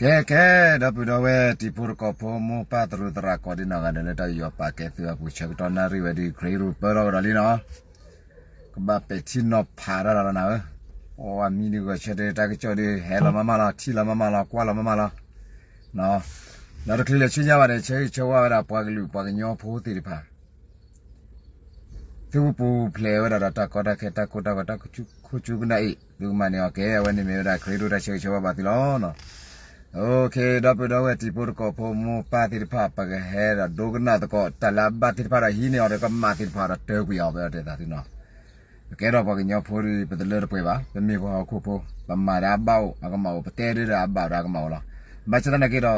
ကဲကဲ, ဒီပုၢ်ဒီဝဲၢ်တံၤဖိသကိးဖိ မိၢ်ပၢ်သရူးသရၣ် ကိးဒံနီၢ်ဂၤဒဲးလၢတၢ်ယူးယီၣ်ပာ်ကဲသုအပူၤ ဆၢကတီၢ်နၣ်ရံၣ်ဝဲဒ် ခရံာ်ရူၢ်ပၢထီၣ်ကဒီးလံနီၤ, ကဘၣ်ပဲာ်ထံနီၤဖးတၢ်ဒီးနၤဧၢ, အိၣ်အမံၤဒုးဂီၤဆၢထၢၣ်တၢ်ကစီၣ်ဒုး ဟဲလီၤမးမးလီၤ ထံၣ်လီၤမးမးလီၤ ကွၢ်လီၤမးမးလီၤ, ဒီးတချုးလၢဆူညါဘၣ်န့ၣ် ဆၢဂ့ၤဆၢဝါဝဲဒၣ်ပှၤကလုာ်ပှၤကညီဖိသ့ၣ်တဖၣ် သုကပူၤဖျဲးဝဲဒၣ်ဒီးတၢ်ကီတၢ်ခဲတၢ်ကိၢ်တၢ်ဂီၤတၢ်ခိၣ်ဆူကနၣ်အံၤ သုကမၤန့ၢ်အီၤကဲ အဝဲန့ၣ်မ့ၢ်ဝဲဒၣ်ခရံာ်ဒိၣ်တၢ်ဆၢဂ့ၤဆၢဝါဘၣ်သုလီၤ. ဒီပုၢ်ဒီဝဲၢ်တံၤဖိသကိးဖိ မိၢ်ပၢ်သ့ၣ်တဖၣ် ပကဟဲဒီးဒိကနၣ်သကိး တၢ်လၢအဘၣ်သ့ၣ်တဖၣ်ဒီးဟံးန့ၢ်အီၤဒီးကမၣ်သ့ၣ်တဖၣ်ဒီးတၢကွံာ်အီၤ ပအဲၣ်ဒိးတဲသးသုနီၤ, ပကဲထီၣ်ပှၤကညီဖိဒီး ပတလၢတပှဲၤဘၣ် ပမ့ၢ်ပှၤဟီၣ်ခိၣ်ဖိ ပမၤဒီးအဘၣ်အိၣ်အကမၣ်အိၣ် ပတဲဒၣ်ဒီးအဘၣ်ဒီးအကမၣ်အိၣ်လီၤ. ဘၣ်ဆၣ်သနာ်က့ဒီး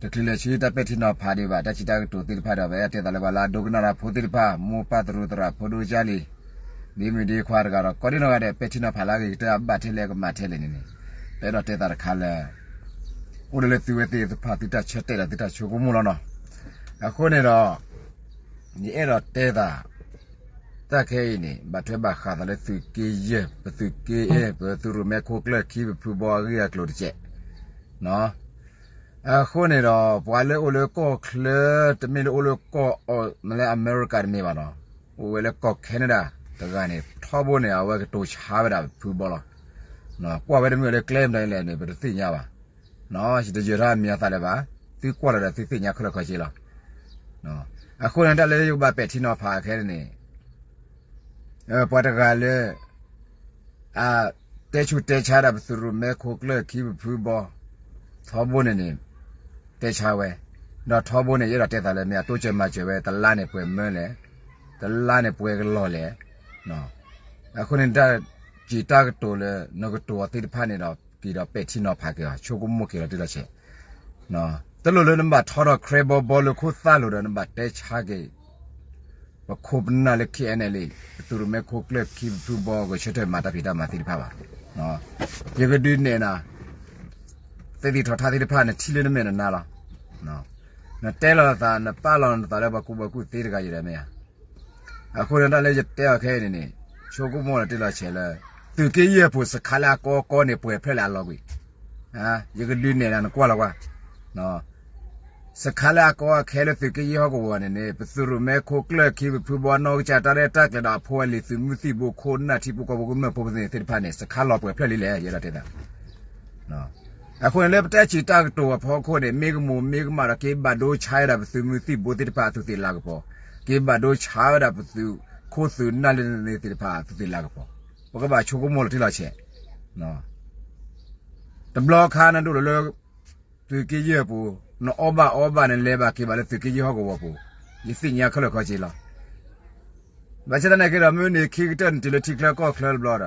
တချုးလၢဆူတၢ်ပဲာ်ထံနီၤဖးဒံးဘၣ် တၢ်စံးတၢ်ကတိၤသ့ၣ်တဖၣ်ဒီး ပအဲၣ်ဒိးတဲသးလၢပှၤလၢအဒိကနၣ်တၢ်ဖိသ့ၣ်တဖၣ် မိၢ်ပၢ်သရူးသရၣ်ဖိဒိကၢ်လံၤ ဒ့မုၣ်ဒ့ခွါတဂၤဒီး ကိးဒံနီၢ်ဂၤဒဲး ပဲာ်ထံနီၤဖးလၢအဂ့ၤကတၢၢ်အဘၣ်ထဲလဲၣ်အကမၣ်ထဲလဲၣ်န့ၣ်န့ၣ် ပအဲၣ်ဒိးတဲသးတခါလၢ အိၣ်ဒီးလၢသုဝဲသ့ၣ်တဖၣ်သုတၢ်ဆၢတဲာ်ဒီးသုတၢ်ဆိကမိၣ်လီၤနီၤ. အဃိန့ၣ်ဒီး ယအဲၣ်ဒိးတဲသး တၢ်ခဲအံၤန့ၣ် ဘၣ်ထွဲဘၣ်ဃးသးလၢသုးက့ယဲၢ် ပသုးက့အဲၣ် ပသုးရိၣ်မဲခိၣ်ကျၢၢ်ခံ ပဖုဘီအဂ့ၢ်အကျိၤတကဲး အဃိန့ၣ်ဒီး ပှၤလၢအိၣ်လၢကီၢ်ချၢ တမ့ၢ်လၢအိၣ်လၢကီၢ် မ့ၢ်လၢအမဲရကၤတမ့ၢ်ဘၣ်နီၤ, အိၣ်ဝဲလၢကီၢ် Canada တဂၤန့ၣ် ထီဘိန့ၣ် အဝဲကတိၤဆါဝဲဒၣ်ဖုဘီလီၤ. ကွၢ်ဝဲတမ့ၢ်လၢကျဲမတၤလဲၣ်န့ၣ် ပတသ့ၣ်ညါဘၣ်. ယတယၢၤထီၣ်အမံၤအသၣ်လၢၤဘၣ်, သုကွၢ်လီၤဒီးသုသ့ၣ်ညါခဲလၢာ်ခဲဆ့လီၤ. အဃိန့ၣ် တၢ်လၢယကဘၣ်ပဲာ်ထံနီၤဖးခဲန့ၣ်န့ၣ် ပှၤတဂၤလၢ အတဲဆူးတဲဆါဒၣ်ပသုးရိၣ်မဲခိၣ်ကျၢၢ်ခံ ပဖုဘီ ထီဘိန့ၣ်န့ၣ် တဲဆါဝဲ, ဒီးထီဘိန့ၣ် ယအဲၣ်ဒိးတဲသးလၢမ့ၢ်အတိစၢၤမၤစၢၤဝဲ တလါန့ၣ်ပှဲၤမၢလဲၣ်, တလါန့ၣ်ပှဲၤကလီၢ်လဲၣ်. အဃိန့ၣ် တၢ်စံးတၢ်ကတိၤလၢနကတိၤအီၤသ့ၣ်တဖၣ်န့ၣ်ဒီး က့ၤဒီးပဲာ်ထံနီၤဖးက့ၤအီၤ ဆိကမိၣ်က့ၤလီၤတံၢ်လီၤဆဲး, တလိၣ်လၢနဘၣ်ထီထီၣ် credible ဘီလၢခိၣ်သၣ်လိၤဒီး နဘၣ်တဲဆါက့ၤ ပခိၣ်ပနၢ်လၢ K N L A ပသုးရိၣ်မဲခိၣ်ကျၢၢ်ခံ ပဖုဘီ ဂဲၤဆၢထၢၣ်မၤတၢ်ဖံးတၢ်မၤသ့ၣ်တဖၣ်ဘၣ်. ယကဒုးနဲၣ်နၤ သ့ၣ်သ့ၣ်ထီၣ်ထါသ့ၣ်တဖၣ် နထံၣ်လၢနမဲာ်နနါလီၤ. နတဲလီၤသး နပာ်လီၤနသးလၢပှၤကူပှၤကူသ့တဂၤအံၤဒီးမ့ၢ်ဧါ. အဃိန့ၣ် တၢ်လၢယတဲအီၤခဲအံၤန့ၣ်န့ၣ် ဆိကမိၣ်လီၤတံၢ်လီၤဆဲးလၢ သုးက့ယဲၢ်ပူၤ စခါလၢအကီကီန့ၣ် ပှဲၤဖျၢၣ်လဲၣ်အလီၤကွံာ်, ယကဒုးနဲၣ်နၤ နကွၢ်လီၤကွၢ် စခါလၢအကီအခဲလၢသုးက့ယဲၢ်ဟီၣ်ကဝီၤန့ၣ်န့ၣ် ပသုးရိၣ်မဲခိၣ်ကျၢၢ်ခံ ပဖုဘီနီၢ်ကစၢ် တၢ်ရဲၣ်တၢ်ကျဲၤဒီးအဖိအလံၤ သုးမုၢ်သံၣ်ဘိ ခိၣ်နၢ်ထံဖိကီၢ်ဖိကမျၢၢ်ဖိသ့ၣ်တဖၣ်န့ၣ် စခါလီၤပှဲၤဖျၢၣ်လံလဲၣ် ယအဲၣ်ဒိးတဲသး အဃိန့ၣ်လၢပတၢ်စံးတၢ်ကတိၤအဖီခိၣ်န့ၣ် မ့ၢ်ကမူးမ့ၢ်ကမၣ်ဒီး က့ၤဘၣ်ဒိဆါဝဲဒၣ်ပသုးမုၢ်သံၣ်ဘိသ့ၣ်တဖၣ်အသူးသ့ၣ်လၤကပီၤ, က့ၤဘၣ်ဒိဆါဝဲဒၣ်ပသုးခိၣ်သုးနၢ်လၢန့ၣ်သ့ၣ်တဖၣ်အသူးသ့ၣ်လၤကပီၤ, ပကဘၣ်ဆိကမိၣ်လီၤတံၢ်လီၤဆဲး တဘျီခါနဒိၣ်လၢ သုးက့ယဲၢ်အပူၤ, နအီၣ်ဘၣ်အီဘၣ် နလဲၤဘၣ်က့ၤဘၣ်လၢသုးက့ယဲၢ်ဟီၣ်ကဝီၤပူၤ, ယသ့ၣ်ညါခဲလၢာ်ခဲဆ့လီၤ. ဘၣ်ဆၣ်သနာ်က့ဒီး မ့ၢ်နခ့ကတၢၢ်နတုၤလၢထံချၢကီၢ်ချၢတဘျီဒီး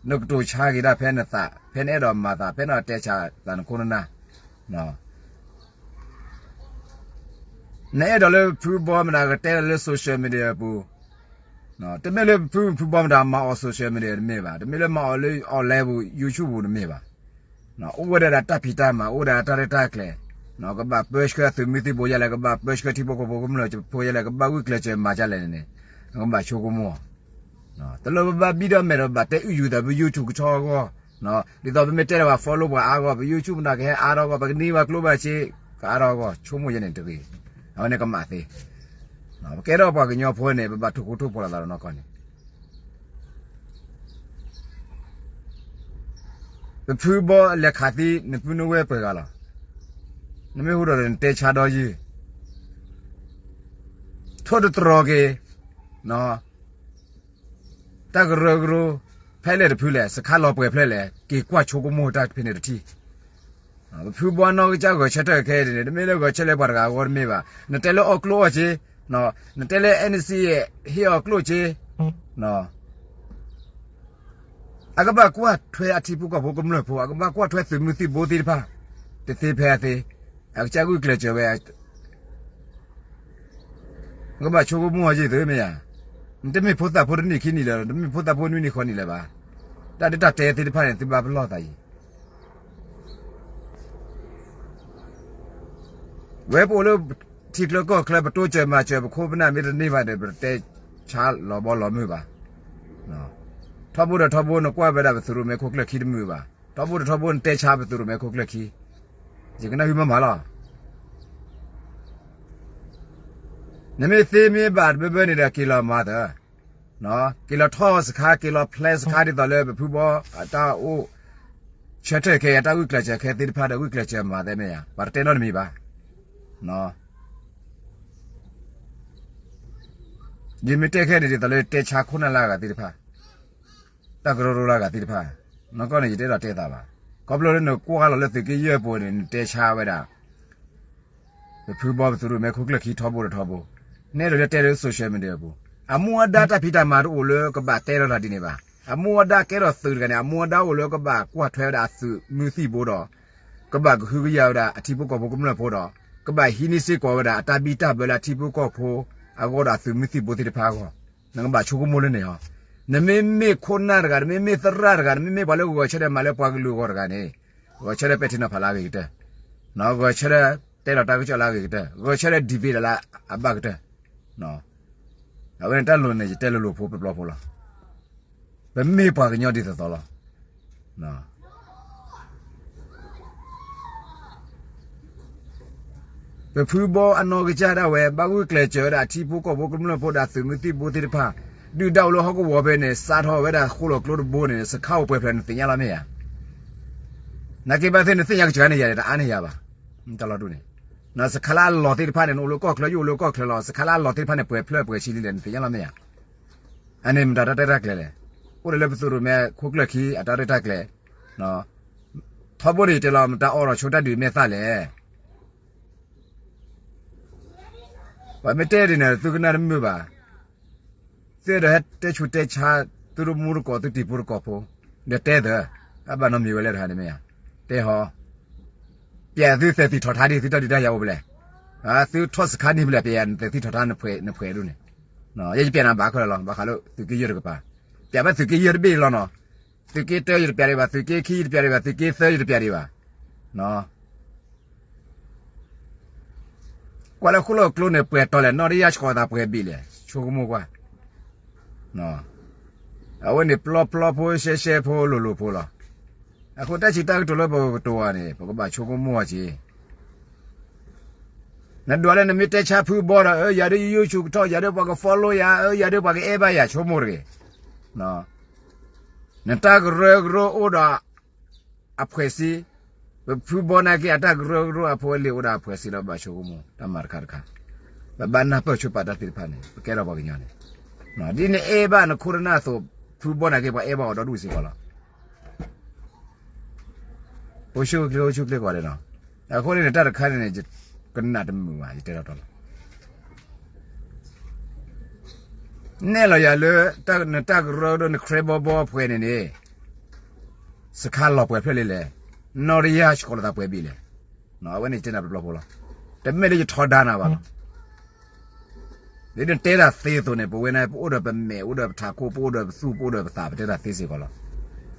နကတိၤဆါက့ၤဒၣ်ဖဲနသး ဖဲနအဲၣ်ဒိးမၤသး ဖဲနအဲၣ်ဒိးတဲဆါသးနခိၣ်နနၢ် နအဲၣ်ဒိးလၢဖုဘီမတၤကတဲလၢ social media အပူၤ, တမ့ၢ်လၢဖုဖုဘီမတၤမၤအီၤ social media တမ့ၢ်ဘၣ်, တမ့ၢ်လၢမၤအီၤလၢ online ပူၤ YouTube ပူၤတမ့ၢ်ဘၣ်. အိၣ်ဝဲဒၣ်ဒီးတၢ်ဖံးတၢ်မၤ အိၣ်ဝဲဒၣ်တၢ်ရဲၣ်တၢ်ကျဲၤ, ကဘၣ်ပၢဆှၢသုးမုၢ်သံၣ်ဘိယဲလဲၣ်, ကဘၣ်ပၢဆှၢထံဖိကီၢ်ဖိကမျၢၢ်ဖိယဲလဲၣ်, ကဘၣ်ဂုာ်ကျဲးစၢးမၤဒ်လဲၣ်န့ၣ်န့ၣ် ကဘၣ်ဆိကမိၣ် တလိၣ်ပဘၣ်ဘံၣ်ဒီးမဲာ်ဒီးဘၣ်တဲအုၣ်ယူၤသး ပ YouTube ကဆီအဂီၢ်, ဒ်သိးပမ့ၢ်တဲလၢပှၤ follow ပှၤအါဂီၢ် ပ YouTube မတၤကဟဲအါထီၣ်အဂီၢ် ပကန့ၢ်ဘၣ်ကျိဘၣ်စ့ ကအါထီၣ်အဂီၢ် ဆိကမိၣ်ယဲန့ၣ်တဂ့ၤ, အဝဲန့ၣ်ကမၣ်သ့, ပကဲထီၣ်ပှၤကညီဖိန့ၣ် ပဘၣ်ထိၣ်ဃူထိၣ်ဖိးလိာ်သးဒီးနီၢ်ကီၢ်န့ၣ် ပဖုဘီလဲၤခးသံ နပုၢ်နဝဲၢ်ပှဲၤဂၤလီၤ. နမ့ၢ်ဟူဒီးနတဲဆါဒီးယုၢ် ထိၣ်တတြီၤက့ၤ တၢ်ကရၢကရိ ဖဲလဲၣ်တဖုလဲၣ် စခါလီၤပှဲၤဖျၢၣ်လဲၣ် က့ၤကွၢ်ဆိကမိၣ်တၢ်ဖဲန့ၣ်တထံၣ် ပဖုဘီနီၢ်ကစၢ်ဂဲၤဆၢထၢၣ်ခဲအံၤန့ၣ် တမ့ၢ်လၢဂဲၤဆၢလၢပှၤတဂၤအဂီၢ်တမ့ၢ်ဘၣ်, နတဲလၢအီၣ်ကျိၣ်အီၣ်က့ၤ, နတဲလၢ N C A ဟ့ၣ်အီၣ်ကျိၣ်က့ၤ အကဘၣ်ကွၢ်ထွဲအထံဖိကီၢ်ဖိကမျၢၢ်ဖိ, အကဘၣ်ကွၢ်ထွဲသုးမုၢ်သံၣ်ဘိသ့ၣ်တဖၣ်, တသ့ဖဲအသ့, အကစၢ်ဂုာ်ကျဲးစၢးဝဲ, ကဘၣ်ဆိကမိၣ်အီၤက့ၤသုမ့ၢ်ဧါ, နတမ့ၢ်ဖိသၣ်ဖိတနံၣ်ခံနံၣ်လၢၤ, နတမ့ၢ်ဖိသၣ်ဖိနွံနံၣ်ဃိးနံၣ်လၢၤဘၣ်, တၢ်ဒုးတၢ်တဲသ့ၣ်တဖၣ်န့ၣ် သုဘၣ်ပလီၢ်သးအံၤ ဝဲပအိၣ်လၢထံချၢကီၢ်ချၢ ပတိစၢၤမၤစၢၤ ပခိၣ်ပနၢ်မ့ၢ်တန့ၢ်ဘၣ်ဒီး ပတတဲဆါလီၤဘီလီၤမုၢ်ဘၣ်. ထီဘိဒီးထီဘိ နကွၢ်ဝဲဒၣ်ပသုးရိၣ်မဲခိၣ်ကျၢၢ်ခံတမုာ်ဘၣ်. ထီဘိဒီးထီဘိ နတဲဆါပသုးရိၣ်မဲခိၣ်ကျၢၢ်ခံ ယကနၣ်ဟုမးမးလီၤ. နမ့ၢ်သ့မ့ၢ်ဘၣ်တဘၢဘၢန့ၣ်ဒီး က့ၤလီၤမၤသၢ, က့ၤလီၤထီၣ်စခါ က့ၤလီၤဖျဲးစခါဒ်သိးလၢပဖုဘီအတၢ်အိၣ် ဆၢထၢၣ်ခဲအံၤ အတၢ်ဂုာ်ကျဲးစၢးခဲသ့ၣ်တဖၣ်ဒီး ဂုာ်ကျဲးစၢးမၤသးမ့ၢ်ဧါ, ပှၤတတဲနီတမံၤဘၣ်. ယမ့ၢ်တဲခဲန့ၣ်ဒ်သိးလၢတဲဆါခိၣ်နၢ်လၢအဂၤသ့ၣ်တဖၣ် တၢ်ကရၢကရိလၢအဂၤသ့ၣ်တဖၣ်, နီၢ်ကီၢ်န့ၣ် ယတအဲၣ်ဒိးတဲသးဘၣ်. ခီဖျိလၢနကွၢ်လီၤလၢသုးက့ယဲၢ်ပူၤန့ၣ် နတဲဆါဝဲဒၣ် ပဖုဘီပသုးရိၣ်မဲခိၣ်ကျၢၢ်ခံထီဘိဒီးထီဘိ, နဲဒိးလၢတဲလၢ social media အပူၤ, အမူအဒါတၢ်ဖံးတၢ်မၤတအိၣ်လၢကဘၣ်တဲလီၤတၢ်ဒ်န့ၣ်ဘၣ်. အမူအဒါကဲထီၣ်သုးတဂၤန့ၣ် အမူအဒါအိၣ်လၢကဘၣ်ကွၢ်ထွဲဝဲဒၣ်အသုးမုၢ်သံၣ်ဘိဒီး ကဘၣ်ကဟုကယာ်ဝဲဒၣ်အထံဖိကီၢ်ဖိကမျၢၢ်ဖိဒီး ကဘၣ်ဟံးန့ၢ်စ့ၢ်ကီးဝဲဒၣ်အတၢ်ဘံၣ်တၢ်ဘၢလၢအထံဖိကီၢ်ဖိအဂီၢ်ဒီးအသုးမုၢ်သံၣ်ဘိသ့ၣ်တဖၣ်အဂီၢ်, နကဘၣ်ဆိကမိၣ်လၢန့ၣ်ဟီ. နမ့မ့ၢ်ခိၣ်နၢ်တဂၤ နမ့မ့ၢ်သရၣ်တဂၤ နမ့မ့ၢ်ပှၤလၢဂဲၤဆၢထၢၣ်မၤလၢပှၤကလုာ်အဂီၢ်တဂၤန့ၣ်, ဂဲၤဆၢထၢၣ်ပဲာ်ထံနီၤဖးလၢအဂ့ၤကတၢၢ်, ဂဲၤဆၢထၢၣ်တဲလီၤတၢ်ကစီၣ်လၢအဂ့ၤကတၢၢ်, ဂဲၤဆၢထၢၣ် debate လၢအဘၣ်ကတၢၢ်. အဝဲန့ၣ်တၢ်လိၤန့ၣ် ယတဲလိၤလိၤဖိပျီပျီဖိလီၤ. ပမ့ၢ်ပှၤကညီဒ်သိးသိးလီၤ. ပဖုဘီအနီၢ်ကစၢ်ဒၣ်ဝဲ ဘၣ်ဂုာ်ကျဲးစၢးဝဲဒၣ်အထံဖိကီၢ်ဖိကမျၢၢ်ဖိဒီးသုးမုၢ်သံၣ်ဘိသ့ၣ်တဖၣ်, ဒုၣ်ဒါအိၣ်လၢဟီၣ်ကဝီၤဖဲန့ၣ် စးထီၣ်ဝဲဒၣ်ဃိၣ်လီၤကျိတဘိန့ၣ် စခါအိၣ်ပှဲၤဖျၢၣ်နသ့ၣ်ညါလီၤမ့ၢ်ဧါ. နာ်က့ဘၣ်သ့ၣ်နသ့ၣ်ညါကစၢ်န့ၣ်ယၤ တအါန့ၢ်ယၤဘၣ်. တၢ်လီၤဒူၣ်န့ၣ်, စခါလၢအလီၢ်သ့ၣ်တဖၣ်န့ၣ် နအိၣ်လၢကီၢ်ချၢ ယအိၣ်လၢကီၢ်ချၢလီၤ. စခါလၢအလီၢ်သ့ၣ်တဖၣ်န့ၣ် ပှဲၤဖျၢၣ်ပှဲၤဆံလံလဲၣ် နသ့ၣ်ညါလီၤမ့ၢ်ဧါ. အန့ၣ်မတၤတၢ်ရဲၣ်တၢ်ကျဲၤလဲၣ်. အိၣ်ဒီးလၢပသုးရိၣ်မဲခိၣ်ကျၢၢ်ခံအတၢ်ရဲၣ်တၢ်ကျဲၤ, ထီဘိန့ၣ်ယတဲလီၤ မတၤအိးထီၣ်ဆိတၢ်ဒုးမဲာ်သၣ်လဲၣ်. ပှၤမ့ၢ်တဲဒ်န့ၣ် သုကနၣ်တမုာ်ဘၣ်. သုအဲၣ်ဒိးဟဲတဲဆူးတဲဆါ သုတမူတကိး သုတံၤဖိတကိးဖိ, ဒီးတဲသၢ, အဘၣ်နီတမံၤဝဲလဲၣ်တဟါန့ၣ်မ့ၢ်ဧါ. တဲဟီ, ပျဲသုသဲးသံၣ်ထီၣ်ထါဒ် သုတၢ်ဒုးတၢ်ယၤအိၣ်ဖဲလဲၣ်. သုထီၣ်စခါန့ၣ်ဖဲလဲၣ် ပျဲယၤနသဲးသံၣ်ထီၣ်ထါနဖှဲးဒိၣ်န့ၣ်. ယဲယပျဲနၤဘၣ်ခဲလၢာ်လီၤ ဘၣ်ဃးလၢသုးက့ယဲၢ်တကပၤ, ပျဲဘၣ်သုးက့ယဲၢ်တဘ့ၣ်လီၤနီၤ. သုးက့တၢယတပျဲဒံးဘၣ်, သုးက့ခံယတပျဲဒံးဘၣ်, သုးက့သၢယတပျဲဒံးဘၣ်. ကွၢ်လၢဃိၣ်လီၤကျိန့ၣ် ပှဲၤတီၤလဲၣ် နီၢ်တယၢ်ဆှီသးပှဲၤဘ့ၣ်လဲၣ် ဆိကမိၣ်ကွၢ်. အဝဲန့ၣ်ပျီပျီဖိရှဲရှဲဖိလိၤလိၤဖိလီၤ. အဃိတၢ်စံးတၢ်ကတိၤလၢပကတိၤအီၤန့ၣ် ပကဘၣ်ဆိကမိၣ်အီၤက့ၤ. နဒွးလၢနမ့ၢ်တဲဆါဖုဘီဒီး အၢ ယၤဒ်ယိယိဆူၣ်ကထီၣ် ယၤဒ်ပှၤက follow ယၤ အၢ ယၤဒ်ပှၤကအဲၣ်ဘၣ်ယၤ ဆိကမိၣ်တဂ့ၤ. နတၢ်ကရၢကရိအိၣ်ဒီး အဖွဲ့အစည်း, ပဖုဘီနာ်က့ အတၢ်ကရၢကရိအဖိအလံၤအိၣ်ဒီးအဖွဲ့အစည်းလီၤ ဘၣ်ဆိကမိၣ် တၢ်မၤတခါတခါ, ပဘၣ်နၢ်ပၢၢ်ဆိပာ်တၢ်သ့ၣ်တဖၣ်န့ၣ် ပကဲထီၣ်ပှၤကညီန့ၣ်, ဒ်နအဲၣ်ဘၣ်နခိၣ်နၢ်အသိး ဖုဘီနာ်က့ ပှၤအဲၣ်ဘၣ်အီၤဒီဒူၣ်စ့ၢ်ကီးလီၤ. အိၣ်ဆူၣ်အိၣ်ချ့ အိၣ်ဆူၣ်အိၣ်ချ့ကီးဒဲးနီၤ. အဃိန့ၣ် တၢ်တခါန့ၣ်န့ၣ် ကနၣ်တမုာ်ဘၣ် ယတဲထီၣ်တီလီၤ. နဲၣ်လီၤယၤလၢ နတၢ်ကရၢကရိ န credible ဘီအဖှဲးန့ၣ်န့ၣ် စခါလီၤပှဲၤဖျၢၣ်လံလဲၣ်, နီၢ်တယၢ်ဆှီလီၤသးပှဲၤဘ့ၣ်လဲၣ်. အဝဲန့ၣ်ယတဲနၤပျီပျီဖိလီၤ. တမ့ၢ်လၢယထီဒါနၤဘၣ်လီၤ. ဒ်နတဲတၢ်သ့အသိးန့ၣ် ပဝဲန့ၣ် ပအိၣ်ဒီးပမဲာ် အိၣ်ဒီးပထးခိၣ် ပအိၣ်ဒီးပသူၣ် ပအိၣ်ဒီးပသး ပတဲတၢ်သ့စ့ၢ်ကီးလီ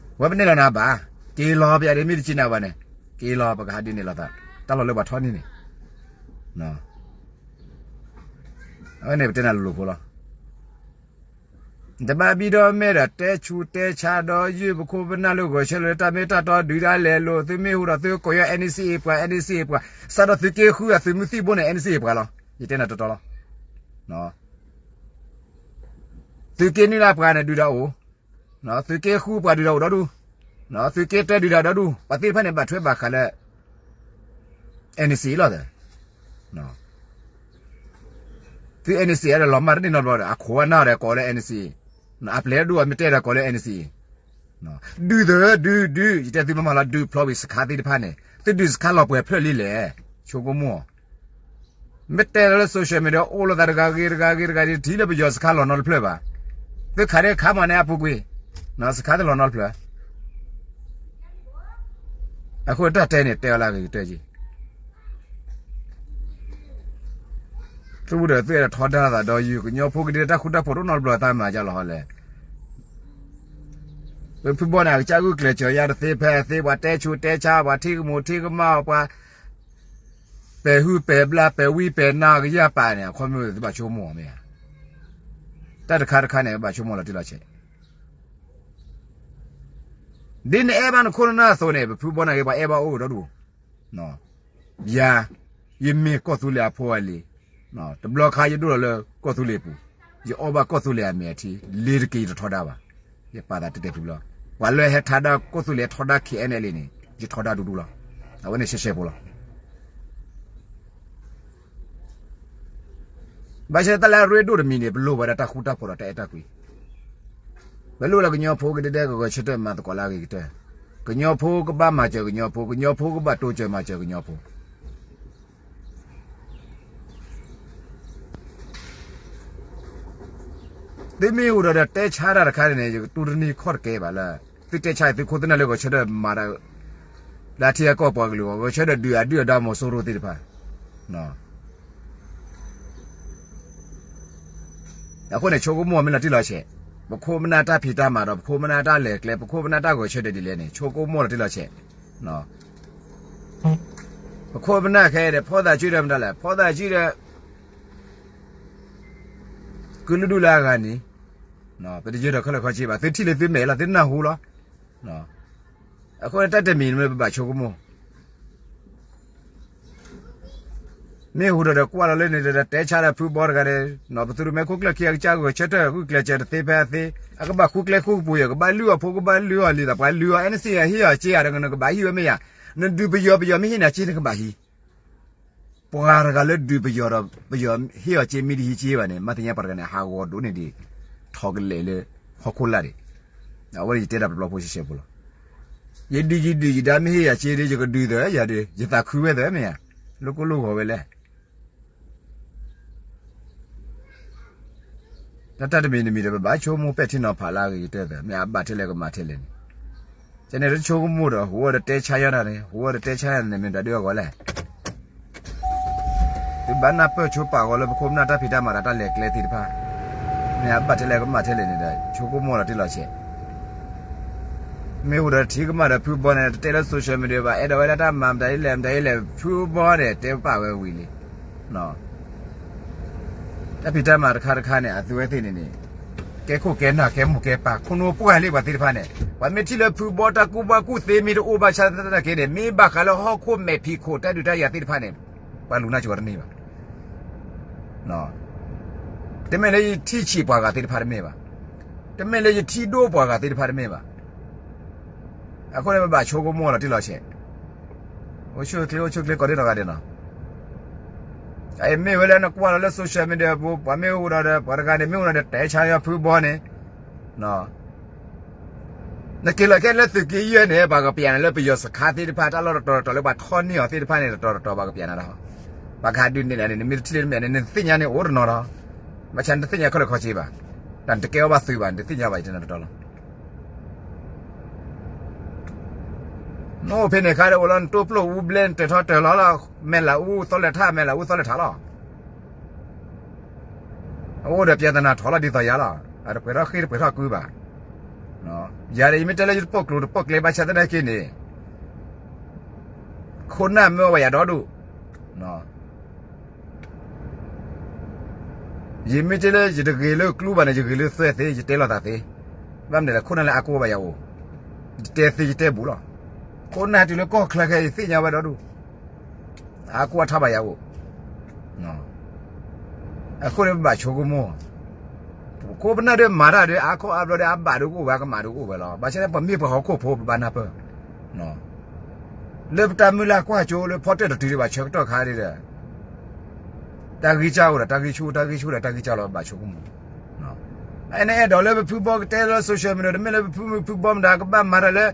ၤ. ဝဲပနဲၣ်လီၤနၤဘၣ်, က့ၤလီၤ ပယၤဒ်မ့ၢ်တစံးနၤဘၣ်န့ၣ် က့ၤလီၤ ပကဟးဒ်န့ၣ်လီၤသး, တၢ်လီၢ်လၢပှၤထီန့ၣ်န့ၣ် အဝဲန့ၣ်ပတဲနၤလိၤလိၤဖိလီၤ. တဘၣ်ဘံၣ်ဒီးမဲာ်ဒီး တဲဆူးတဲဆါဒီးယုၢ်ပခိၣ်ပနၢ်လၢဂီၤဆၢလၢတၢ်မ့ၢ်တၢ်တီဒုးတၢ်လဲၤလိာ် သုမ့ၢ်ဟူဒီးသုကိးယီၤ NCA ပှၤ NCA ပှၤ စးဒီးသုးက့ဃုအသုးမုၢ်သံၣ်ဘိန့ၣ် NCA ပှၤလီၤ. ယတဲနၤတီတီလီၤ. သုးက့နွံလၢပှၤန့ၣ်ဒုးတၢ်အိၣ်, သုးက့ဃုပှၤဒုးတၢ်အိၣ်ဒီဒူၣ်, သုးက့တၢဒုးတၢ်ဒီဒူၣ်, ပှၤသ့ၣ်တဖၣ်န့ၣ် ဘၣ်ထွဲဘၣ်ဃးလၢ NCA လီၤ. သု NCA ဒီးလီၤမၢ်တန့ၢ်နီတဘျီဒီး အခိးအနၢ်ဒီးကိးလၢ NCA, အပျဲၢ်ဒိၣ်အမ့ၢ်တဲဒီးကိးလၢ NCA. ဒုးသၢ ဒုး ဒုး ယတဲသုမၤမၤလီၤ ဒုးဖျီဝံၤစခါသ့ၣ်တဖၣ်န့ၣ် သုဒုးစခါလီၤပှဲၤဖျၢၣ်လံလဲၣ်, ဆိကမိၣ် မ့ၢ်တဲလၢ social media အိၣ်လိာ်သးတဂၤဂ့ၤတဂၤဂ့ၤတဂၤဒ်ထံၣ်လၢပယီၤစခါလီၤနီတဖျၢၣ်ဘၣ်. သုခးဒ့ခးမၤန့ၢ်အပူၤကွံာ်, စခါတလီၤနီတဖျၢၣ်. အဃိတၢ်တဲန့ၣ်တဲအီၤလၢအဂ့ၤကတၢၢ်က့ၤ သုဒီးသုအဲၣ်ဒိးထီဒါသးဒီးယုၢ် ကညီဖိကဒဲတၢ်ဃူတၢ်ဖိးတအိၣ်နီတဘျီသးမၤယါလီၤဟီလဲၣ်. ပဖုဘီန့ၣ် အကစၢ်ဂုာ်ကျဲးစၢးယါတသ့ဖဲအသ့ ပှၤတဲဆူးတဲဆါ ပှၤထံၣ်ကမူးထံၣ်ကမၣ်အီၤ ပှၤ ပဲာ်ဟုပဲာ်ဘျါ ပဲာ်ဝံပဲာ်နါ ကယၢ်ပာ်န့ၣ် အခီပညီသုဘၣ်ဆိကမိၣ်မ့ၢ်ဧါ. တၢ်တခါတခါန့ၣ် ဘၣ်ဆိကမိၣ်လီၤတံၢ်လီၤဆဲး ဒ်နအဲၣ်ဘၣ်နခိၣ်နနၢ်အသိးန့ၣ် ပဖုဘီန့ၣ်က့ၤ ပှၤအဲၣ်ဘၣ်အိၣ်ဒီဒူၣ်. ယၤ, ယမ့ၢ်ကီၢ်သူလ့ၤအဖိအလံၤ, တဘျီခါယဒိၣ်လီၤလၢကီၢ်သူလ့ၤပူၤ, ယအီၣ်ဘၣ်ကီၢ်သူလ့ၤအမဲာ်အထံ, လ့ၤတက့ၤယတထီဒါဘၣ်. ယပာ်သးတဲတဲဖုဘျီ, ပှၤလၢဟဲထါဒါကီၢ်သူလ့ၤ ထီဒါ K N L A န့ၣ် ယထီဒါဒူဒူလီၤ. အဝဲန့ၣ်ရှဲရှဲဖိလီၤ. ဘၣ်ဆၣ်တၢ်လၢအရ့ဒိၣ်တမံၤန့ၣ် ပလိၣ်ဝဲဒၣ်တၢ်ဃူတၢ်ဖိးဒီးတၢ်အဲၣ်တၢ်ကွံ. ပလိၣ်လၢကညီဖိကဒဲဒဲကဂဲၤဆၢထၢၣ်မၤသကိးလၢအဂ့ၤကတၢၢ်, ကညီဖိကဘၣ်မၤစၢၤကညီဖိ, ကညီဖိကဘၣ်တိစၢၤမၤစၢၤကညီဖိ. သုမ့ၢ်ဟူးဒီးဒီးတဲဆါတၢ်တခါန့ၣ်န့ၣ် ယကတူၢ်တနံၤခီၣ်တကဲဘၣ်လၢ သုတဲဆါသုခိၣ်သုနၢ်လၢဂဲၤဆၢထၢၣ်မၤတၢ် လၢအထံအကီၢ်ပှၤကလုာ်အဂီၢ် ဂဲၤဆၢထၢၣ်ဒုးအဒုၣ်အဒါမီၤစိရိၤသ့ၣ်တဖၣ်. အဃိန့ၣ် ဆိကမိၣ်မ့ၢ်လီၤတံၢ်လီၤဆဲး, ပခိၣ်ပနၢ်တၢ်ဖံးတၢ်မၤဒီး ပခိၣ်ပနၢ်တၢ်လဲၤကျဲ ပခိၣ်ပနၢ်တၢ်ဂဲၤဆၢထၢၣ်ဒ်လဲၣ်န့ၣ် ဆိကမိၣ်လီၤတံၢ်လီၤဆဲး. ပခိၣ်ပနၢ်ခဲအံၤဒီး ဖီသးစုဒီးမတၤလဲၣ်, ဖီသးစုဒီး ကုလုၢ်ဒူၣ်လၢအဂၤန့ၣ်, ပတယၢၤဒီးခဲလၢာ်ခဲဆ့ဘၣ်, သုထံၣ်လၢသုမဲာ်လီၤ သုနၢ်ဟူလီၤ. အဃိန့ၣ်တၢ်တမံၤန့ၣ်မ့ၢ်ပဘၣ်ဆိကမိၣ် မ့ၢ်ဟူးဒီးဒီးကွၢ်လီၤလၢန့ၣ်ဒီး တဲဆါဒီးဖုဘီတဂၤန့ၣ်, ပသုးရူမဲခိၣ်ကျၢၢ်ခံအကစၢ်ဂဲၤဆၢထၢၣ် ဂုာ်ကျဲးစၢးတသ့ဖဲအသ့, အကဘၣ်ဃုကျဲဃုကပူၤယၤ, ကဘၣ်လုၢ်အီၣ်ဖိ ကဘၣ်လုၢ်အီၣ်လံာ်သးပှၤလုၢ်အီၣ် အဲန့ၣ်စ့ၢ်ကီးဟ့ၣ်အီၤစ့ဧါဒီး နကဘၣ်ဟံးဝဲမ့ၢ်ယၤ, နဒုးပယီၤ ပယီၤမ့ၢ်ဟ့ၣ်နၤစ့နကဘၣ်ဟံး ပှၤတဂၤလၢဒုးပယီၤဒီး ပယီၤဟ့ၣ်အီၤစ့မ့ၢ်တဟံးစ့ဘၣ်န့ၣ် မ့ၢ်သ့ၣ်ညါပှၤတဂၤန့ၣ် ဟးဂီၤဒိၣ်န့ၢ်ဒံး ထီကလဲာ်လၢဟီၣ်ခိၣ်လာ်ဒံး. အဝဲန့ၣ်ယတဲတၢ်တဘျီဖိရှဲရှဲဖိလီၤ. ယဒုးယဒုးယဒါမ့ၢ်ဟ့ၣ်ယၤစ့ဒီး ယကဒုးသၢယၤဒီး ယသးခုဝဲသၢမ့ၢ်ဧါ, လိၣ်ကိၢ်လိၣ်ဂီၤဝဲလဲၣ်. တၢ်တမံၤတမံၤဒီး ပဘၣ်ဆိကမိၣ်ပဲာ်ထံနီၤဖးလၢအဂ့ၤကတၢၢ်သၢ မ့ၢ်အဘၣ်ထဲလဲၣ်ကမၤထဲလဲၣ်န့ၣ်, ကန့ၣ်တဆိကမိၣ်ဒီး ဟူးဝဲဒီးတဲဆါယီၤတၢ်န့ၣ် ဟူးဝဲဒီးတဲဆါယီၤန့ၣ် မ့ၢ်တၢ်ဒုးအဂီၢ်လဲၣ်. သုဘၣ်နၢ်ပၢၢ်ဆိပာ်ဂီၤလၢပခိၣ်ပနၢ်တၢ်ဖံးတၢ်မၤဒီးတၢ်လဲၤကျဲသ့ၣ်တဖၣ်, မ့ၢ်အဘၣ်ထဲလဲၣ်ကမၤထဲလဲၣ်န့ၣ်ဒီး ဆိကမိၣ်လီၤတံၢ်လီၤဆဲး မ့ၢ်ဟူးဒီးထံကမၣ်ဒီးဖုဘီန့ၣ် တတဲလၢ social media ဘၣ် အဲၣ်ဒိးဝဲဒၣ်တၢ်မၤမတၤဒ်လဲၣ် မတၤဒ်လဲၣ် ဖုဘီန့ၣ် တဲပာ်ဝဲဝံၤလံ. တၢ်ဖံးတၢ်မၤတခါတခါန့ၣ် အသုဝဲသ့ၣ်န့ၣ်န့ၣ် ကဲခိၣ်ကဲနၢ် ကဲမိၢ်ကဲပၢ် ခိၣ်နူာ်ပှၢ်လံပှၤသ့ၣ်တဖၣ်န့ၣ် ပှၤမ့ၢ်ထံၣ်လၢဖုဘီတၢ်ကူၣ်ဘၣ်ကူၣ်သ့မ့ၢ်တအိၣ်ဘၣ်ဆၣ်သနာ်က့န့ၣ် မ့ၢ်ဘၣ်ဃးလၢဟီၣ်ခိၣ်မဲာ်ဖံးခိၣ်တၢ်ဒုးတၢ်ယၤသ့ၣ်တဖၣ်န့ၣ် ပှၤလူၤနၢ်ကီတန့ၢ်ဘၣ်. တမ့ၢ်လၢယထံၣ်ဆံးပှၤဂၤသ့ၣ်တဖၣ်တမ့ၢ်ဘၣ်. တမ့ၢ်လၢယထံၣ်ဒိၣ်ပှၤဂၤသ့ၣ်တဖၣ်တမ့ၢ်ဘၣ်. အဃိန့ၣ် ပဘၣ်ဆိကမိၣ်လီၤတံၢ်လီၤဆဲး, အိၣ်ဆူၣ်အိၣ်ချ့ အိၣ်ဆူၣ်အိၣ်ချ့ကိးဒ့ၣ်နီၢ်ဂၤဒဲးနီၤ. အအံၤမ့ၢ်ဝဲလၢနကွၢ်လီၤလၢ social media ပူၤ ပှၤမ့ၢ်အိၣ်ဒီး ပှၤတဂၤန့ၣ် မ့ၢ်အိၣ်ဒီး တဲဆါယီၤဖုဘီန့ၣ် နက့ၤလီၤကဲလၢသုးက့ယဲၢ်န့ၣ် ပှၤကပျးနၤလၢပယီၤစခါသ့ၣ်တဖၣ် တၢ်လီၢ်တတီၤတတီၤလၢပှၤထီၣ်န့ၢ်အီၤသ့ၣ်တဖၣ်န့ၣ် တတီၤတတီၤပှၤကပျးနၤဒီး ပှၤကဟးဒုးနဲၣ်နၤန့ၣ် နမ့ၢ်တထံၣ်လၢနမဲာ်န့ၣ် နသ့ၣ်ညါန့ၣ်အိၣ်တနီၤဒီး ဘၣ်ဆၣ်နတသ့ၣ်ညါခဲလၢာ်ခဲဆ့ဘၣ်. တၢ်နတကဲအီၣ်ဘၣ်သုးဘၣ် နတသ့ၣ်ညါဘၣ်ယတဲနၤတတီၤလီၤ. နအိၣ်ဖဲန့ၣ်အခါဒီးအိၣ်လီၤ နတိၢ်ပျိၢ်အူဘျဲၣ် နတၢၢ်ထီတၢၢ်လီၤလီၤ မဲာ်လၤအူသီလဲၤထး မဲာ်လၤအူသီလဲၤထးလီၤ. အအိၣ်ဒီးပြဿနာထီၣ်လီၤဒ်သိးယၤလီၤ. အတပှဲၤထီၣ်ဃ့တပှဲၤထီၣ်ကုဘၣ်. ယၤဒီးယမ့ၢ်တဲလၢယတပိာ်ကျိၤတပိာ်ကျဲဘၣ်ဆၣ်သနာ်က့န့ၣ် ခိၣ်နၢ်မ့ၢ်အိၣ်ဘၣ်ယၤဒီဒူၣ် ယမ့ၢ်တဲလၢယတဂ့ၤလၢကျူဘၣ်န့ၣ် ယဂ့ၤလၢသွဲၣ်သ့ ယတဲလိာ်သးသ့. ဘၣ်မနုၤလဲၣ် ခိၣ်နၢ်လၢအကိးဘၣ်ယၤအိၣ် ယတဲသ့ယတဲဘူးလီၤ. ခိၣ်နၢ်တုၤလၢကီၢ်ချၢခဲအံၤ ယသ့ၣ်ညါဝဲဒီဒူၣ် အကိးအထါဘၣ်ယၤအိၣ်. အဃိန့ၣ်ပဘၣ်ဆိကမိၣ် ပခိၣ်ပနၢ်ဒီးမၤတၢ်ဒီး အါခီအါဘျီဒီး အဘၣ်ဒီးကအိၣ်ဝဲ အကမၣ်ဒီးကအိၣ်ဝဲလီၤ. ဘၣ်ဆၣ်န့ၣ် ပမ့ၢ်ပှၤဟီၣ်ခိၣ်ဖိ ပဘၣ်နၢ်ပၢၢ် လၢပတၢ်မုၢ်လၢ်ကွၢ်ကၠိလၢဖီတၢၣ်တတုၤဒံးဘၣ်ဆၢကတီၢ်ခါဒံးဒီး တၢ်ဂံၢ်စၢ်အိၣ်ဒီး တၢ်ဂံၢ်ဆူၣ် တၢ်ဂံၢ်ဆူၣ်ဒီး တၢ်ဂံၢ်စၢ်လီၤ ဘၣ်ဆိကမိၣ်. အန့ၣ်အဲၣ်ဒိးလၢပဖုဘီကတဲလၢ social media တမ့ၢ်လၢပဖုမုၢ်ဖုဘီမတၤ ကဘၣ်မၤတၢ်လၢ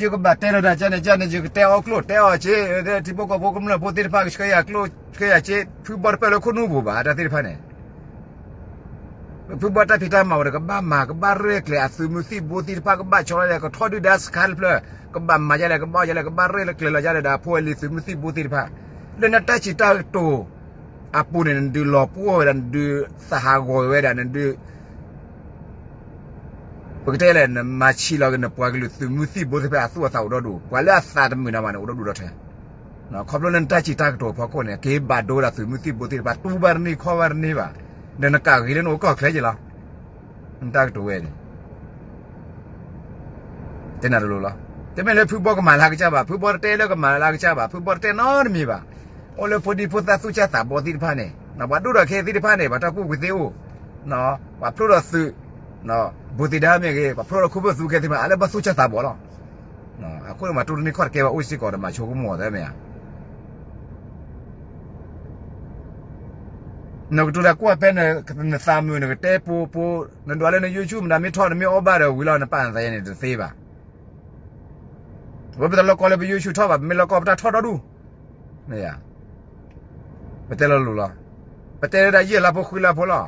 ယကဘၣ်တဲလီၤတၢ်ကန့ၣ်ကန့ၣ် ယကတဲအီၣ်ကျိၣ်တဲအီၣ်စ့ ထံဖိကီၢ်ဖိကမျၢၢ်ဖိသ့ၣ်တဖၣ် ကဆှၢယၤကျိၣ်ဆှၢယၤစ့ ဖုဘီတပၢၢ်လၢခိၣ်နူာ်ပူၤဘၣ် တၢ်သ့ၣ်တဖၣ်န့ၣ် ဖုဘီတၢ်ဖံးတၢ်မၤဝဲဒီး ကဘၣ်မၤ ကဘၣ်ရဲၣ်ကျဲၤအသုးမုၢ်သံၣ်ဘိသ့ၣ်တဖၣ် ကဘၣ်ဆီလီၤလဲၣ် ကထီၣ်ဒုၣ်ဒါစခါတဖျၢၣ် ကဘၣ်မၤယလဲၣ် ကဘၣ်အီၣ်ယလဲၣ် ကဘၣ်ရဲၣ်ကျဲၤလီၤယလဲၣ်ဒီး အဖိအလံၤသုးမုၢ်သံၣ်ဘိသ့ၣ်တဖၣ် လၢနတၢ်စံးတၢ်ကတိၤအပူၤန့ၣ် နဒုးလီၤပှီၢ်ဝဲဒၣ် နဒုးသးဟးဂီၤဝဲဒၣ် နဒုး ပကတဲလဲၣ် နမၤဆံးလီၤက့ၤနပှၤကလုာ်သုးမုၢ်သံၣ်ဘိသ့ၣ်တဖၣ်အသူၣ်အသးအိၣ်ဒီဒူၣ် ပှၤလၢအသးတမုာ်နၤဘၣ်န့ၣ် အိၣ်ဒီဒူၣ်ဒီထၢ ခီဖျိလၢနတၢ်စံးတၢ်ကတိၤအဖီခိၣ်န့ၣ် က့ၤဘၣ်ဒိဝဲဒၣ်သုးမုၢ်သံၣ်ဘိသ့ၣ်တဖၣ် တူၢ်ဘၣ်တန့ၢ်ခီၣ်ဘၣ်တန့ၢ်ဘၣ် ဒီးနကးဂ့ၤလၢနအိၣ်ကီၢ်ချၢက့ၤလီၤ. နတၢ်ကတိၤဝဲန့ၣ် တဲနၤတလိၤလီၤ. တမ့ၢ်လၢဖုဘီကမၤလၢကစၢ်ဘၣ် ဖုဘီတတဲလၢကမၤလၢကစၢ်ဘၣ် ဖုဘီတတဲနီတမံၤဘၣ် အိၣ်လၢဖိဒံဖိသၣ်သူၣ်စၢ်သးဘီသ့ၣ်တဖၣ်န့ၣ် ပှၤဒိၣ်ထီၣ်ခဲသ့ၣ်တဖၣ်န့ၣ် ပှၤတၢ်ကူၣ်ကသ့အိၣ်, ပှၤဖျိထီၣ်သုး, ဘူးသ့ၣ်ဒါမ့ၢ်ဂ့ၤ ပှၤဖျိထီၣ်ခိၣ်ဖျိၣ်သူခဲသ့ၣ်တဖၣ် အလၢဘၣ်သူၣ်စၢ်သးဘီလီၤ. အဃိန့ၣ် မၤတိၢ်တန့ၢ်ခီၣ်တကဲဘၣ် အိၣ်စ့ၢ်ကီးဒီးမၤဆိကမိၣ်အီၤသ့မ့ၢ်ဧါ. နကတိၤတၢ်ကွၢ်ဖဲ နသးမုာ် နကတဲပိပိ, နဒွးလၢန YouTube မတၤမ့ၢ်ထီၣ် နမ့ၢ်အီၣ်ဘၣ်ဒီးဝံၤလီၤ နပာ်နသးယဲန့ၣ်တသ့ဘၣ်. ဝဲပတလီၢ်ကီလၢပ YouTube ထီၣ်ဘၣ်, ပမ့ၢ်လီၢ်ကီပတၢ်ထီၣ်ဒီဒူၣ်, မ့ၢ်ဧါ. ပတဲလီၤလိၤလီၤ. ပတဲလၢဒၣ်ယဲၢ်လါဖိဃုလါဖိလီၤ.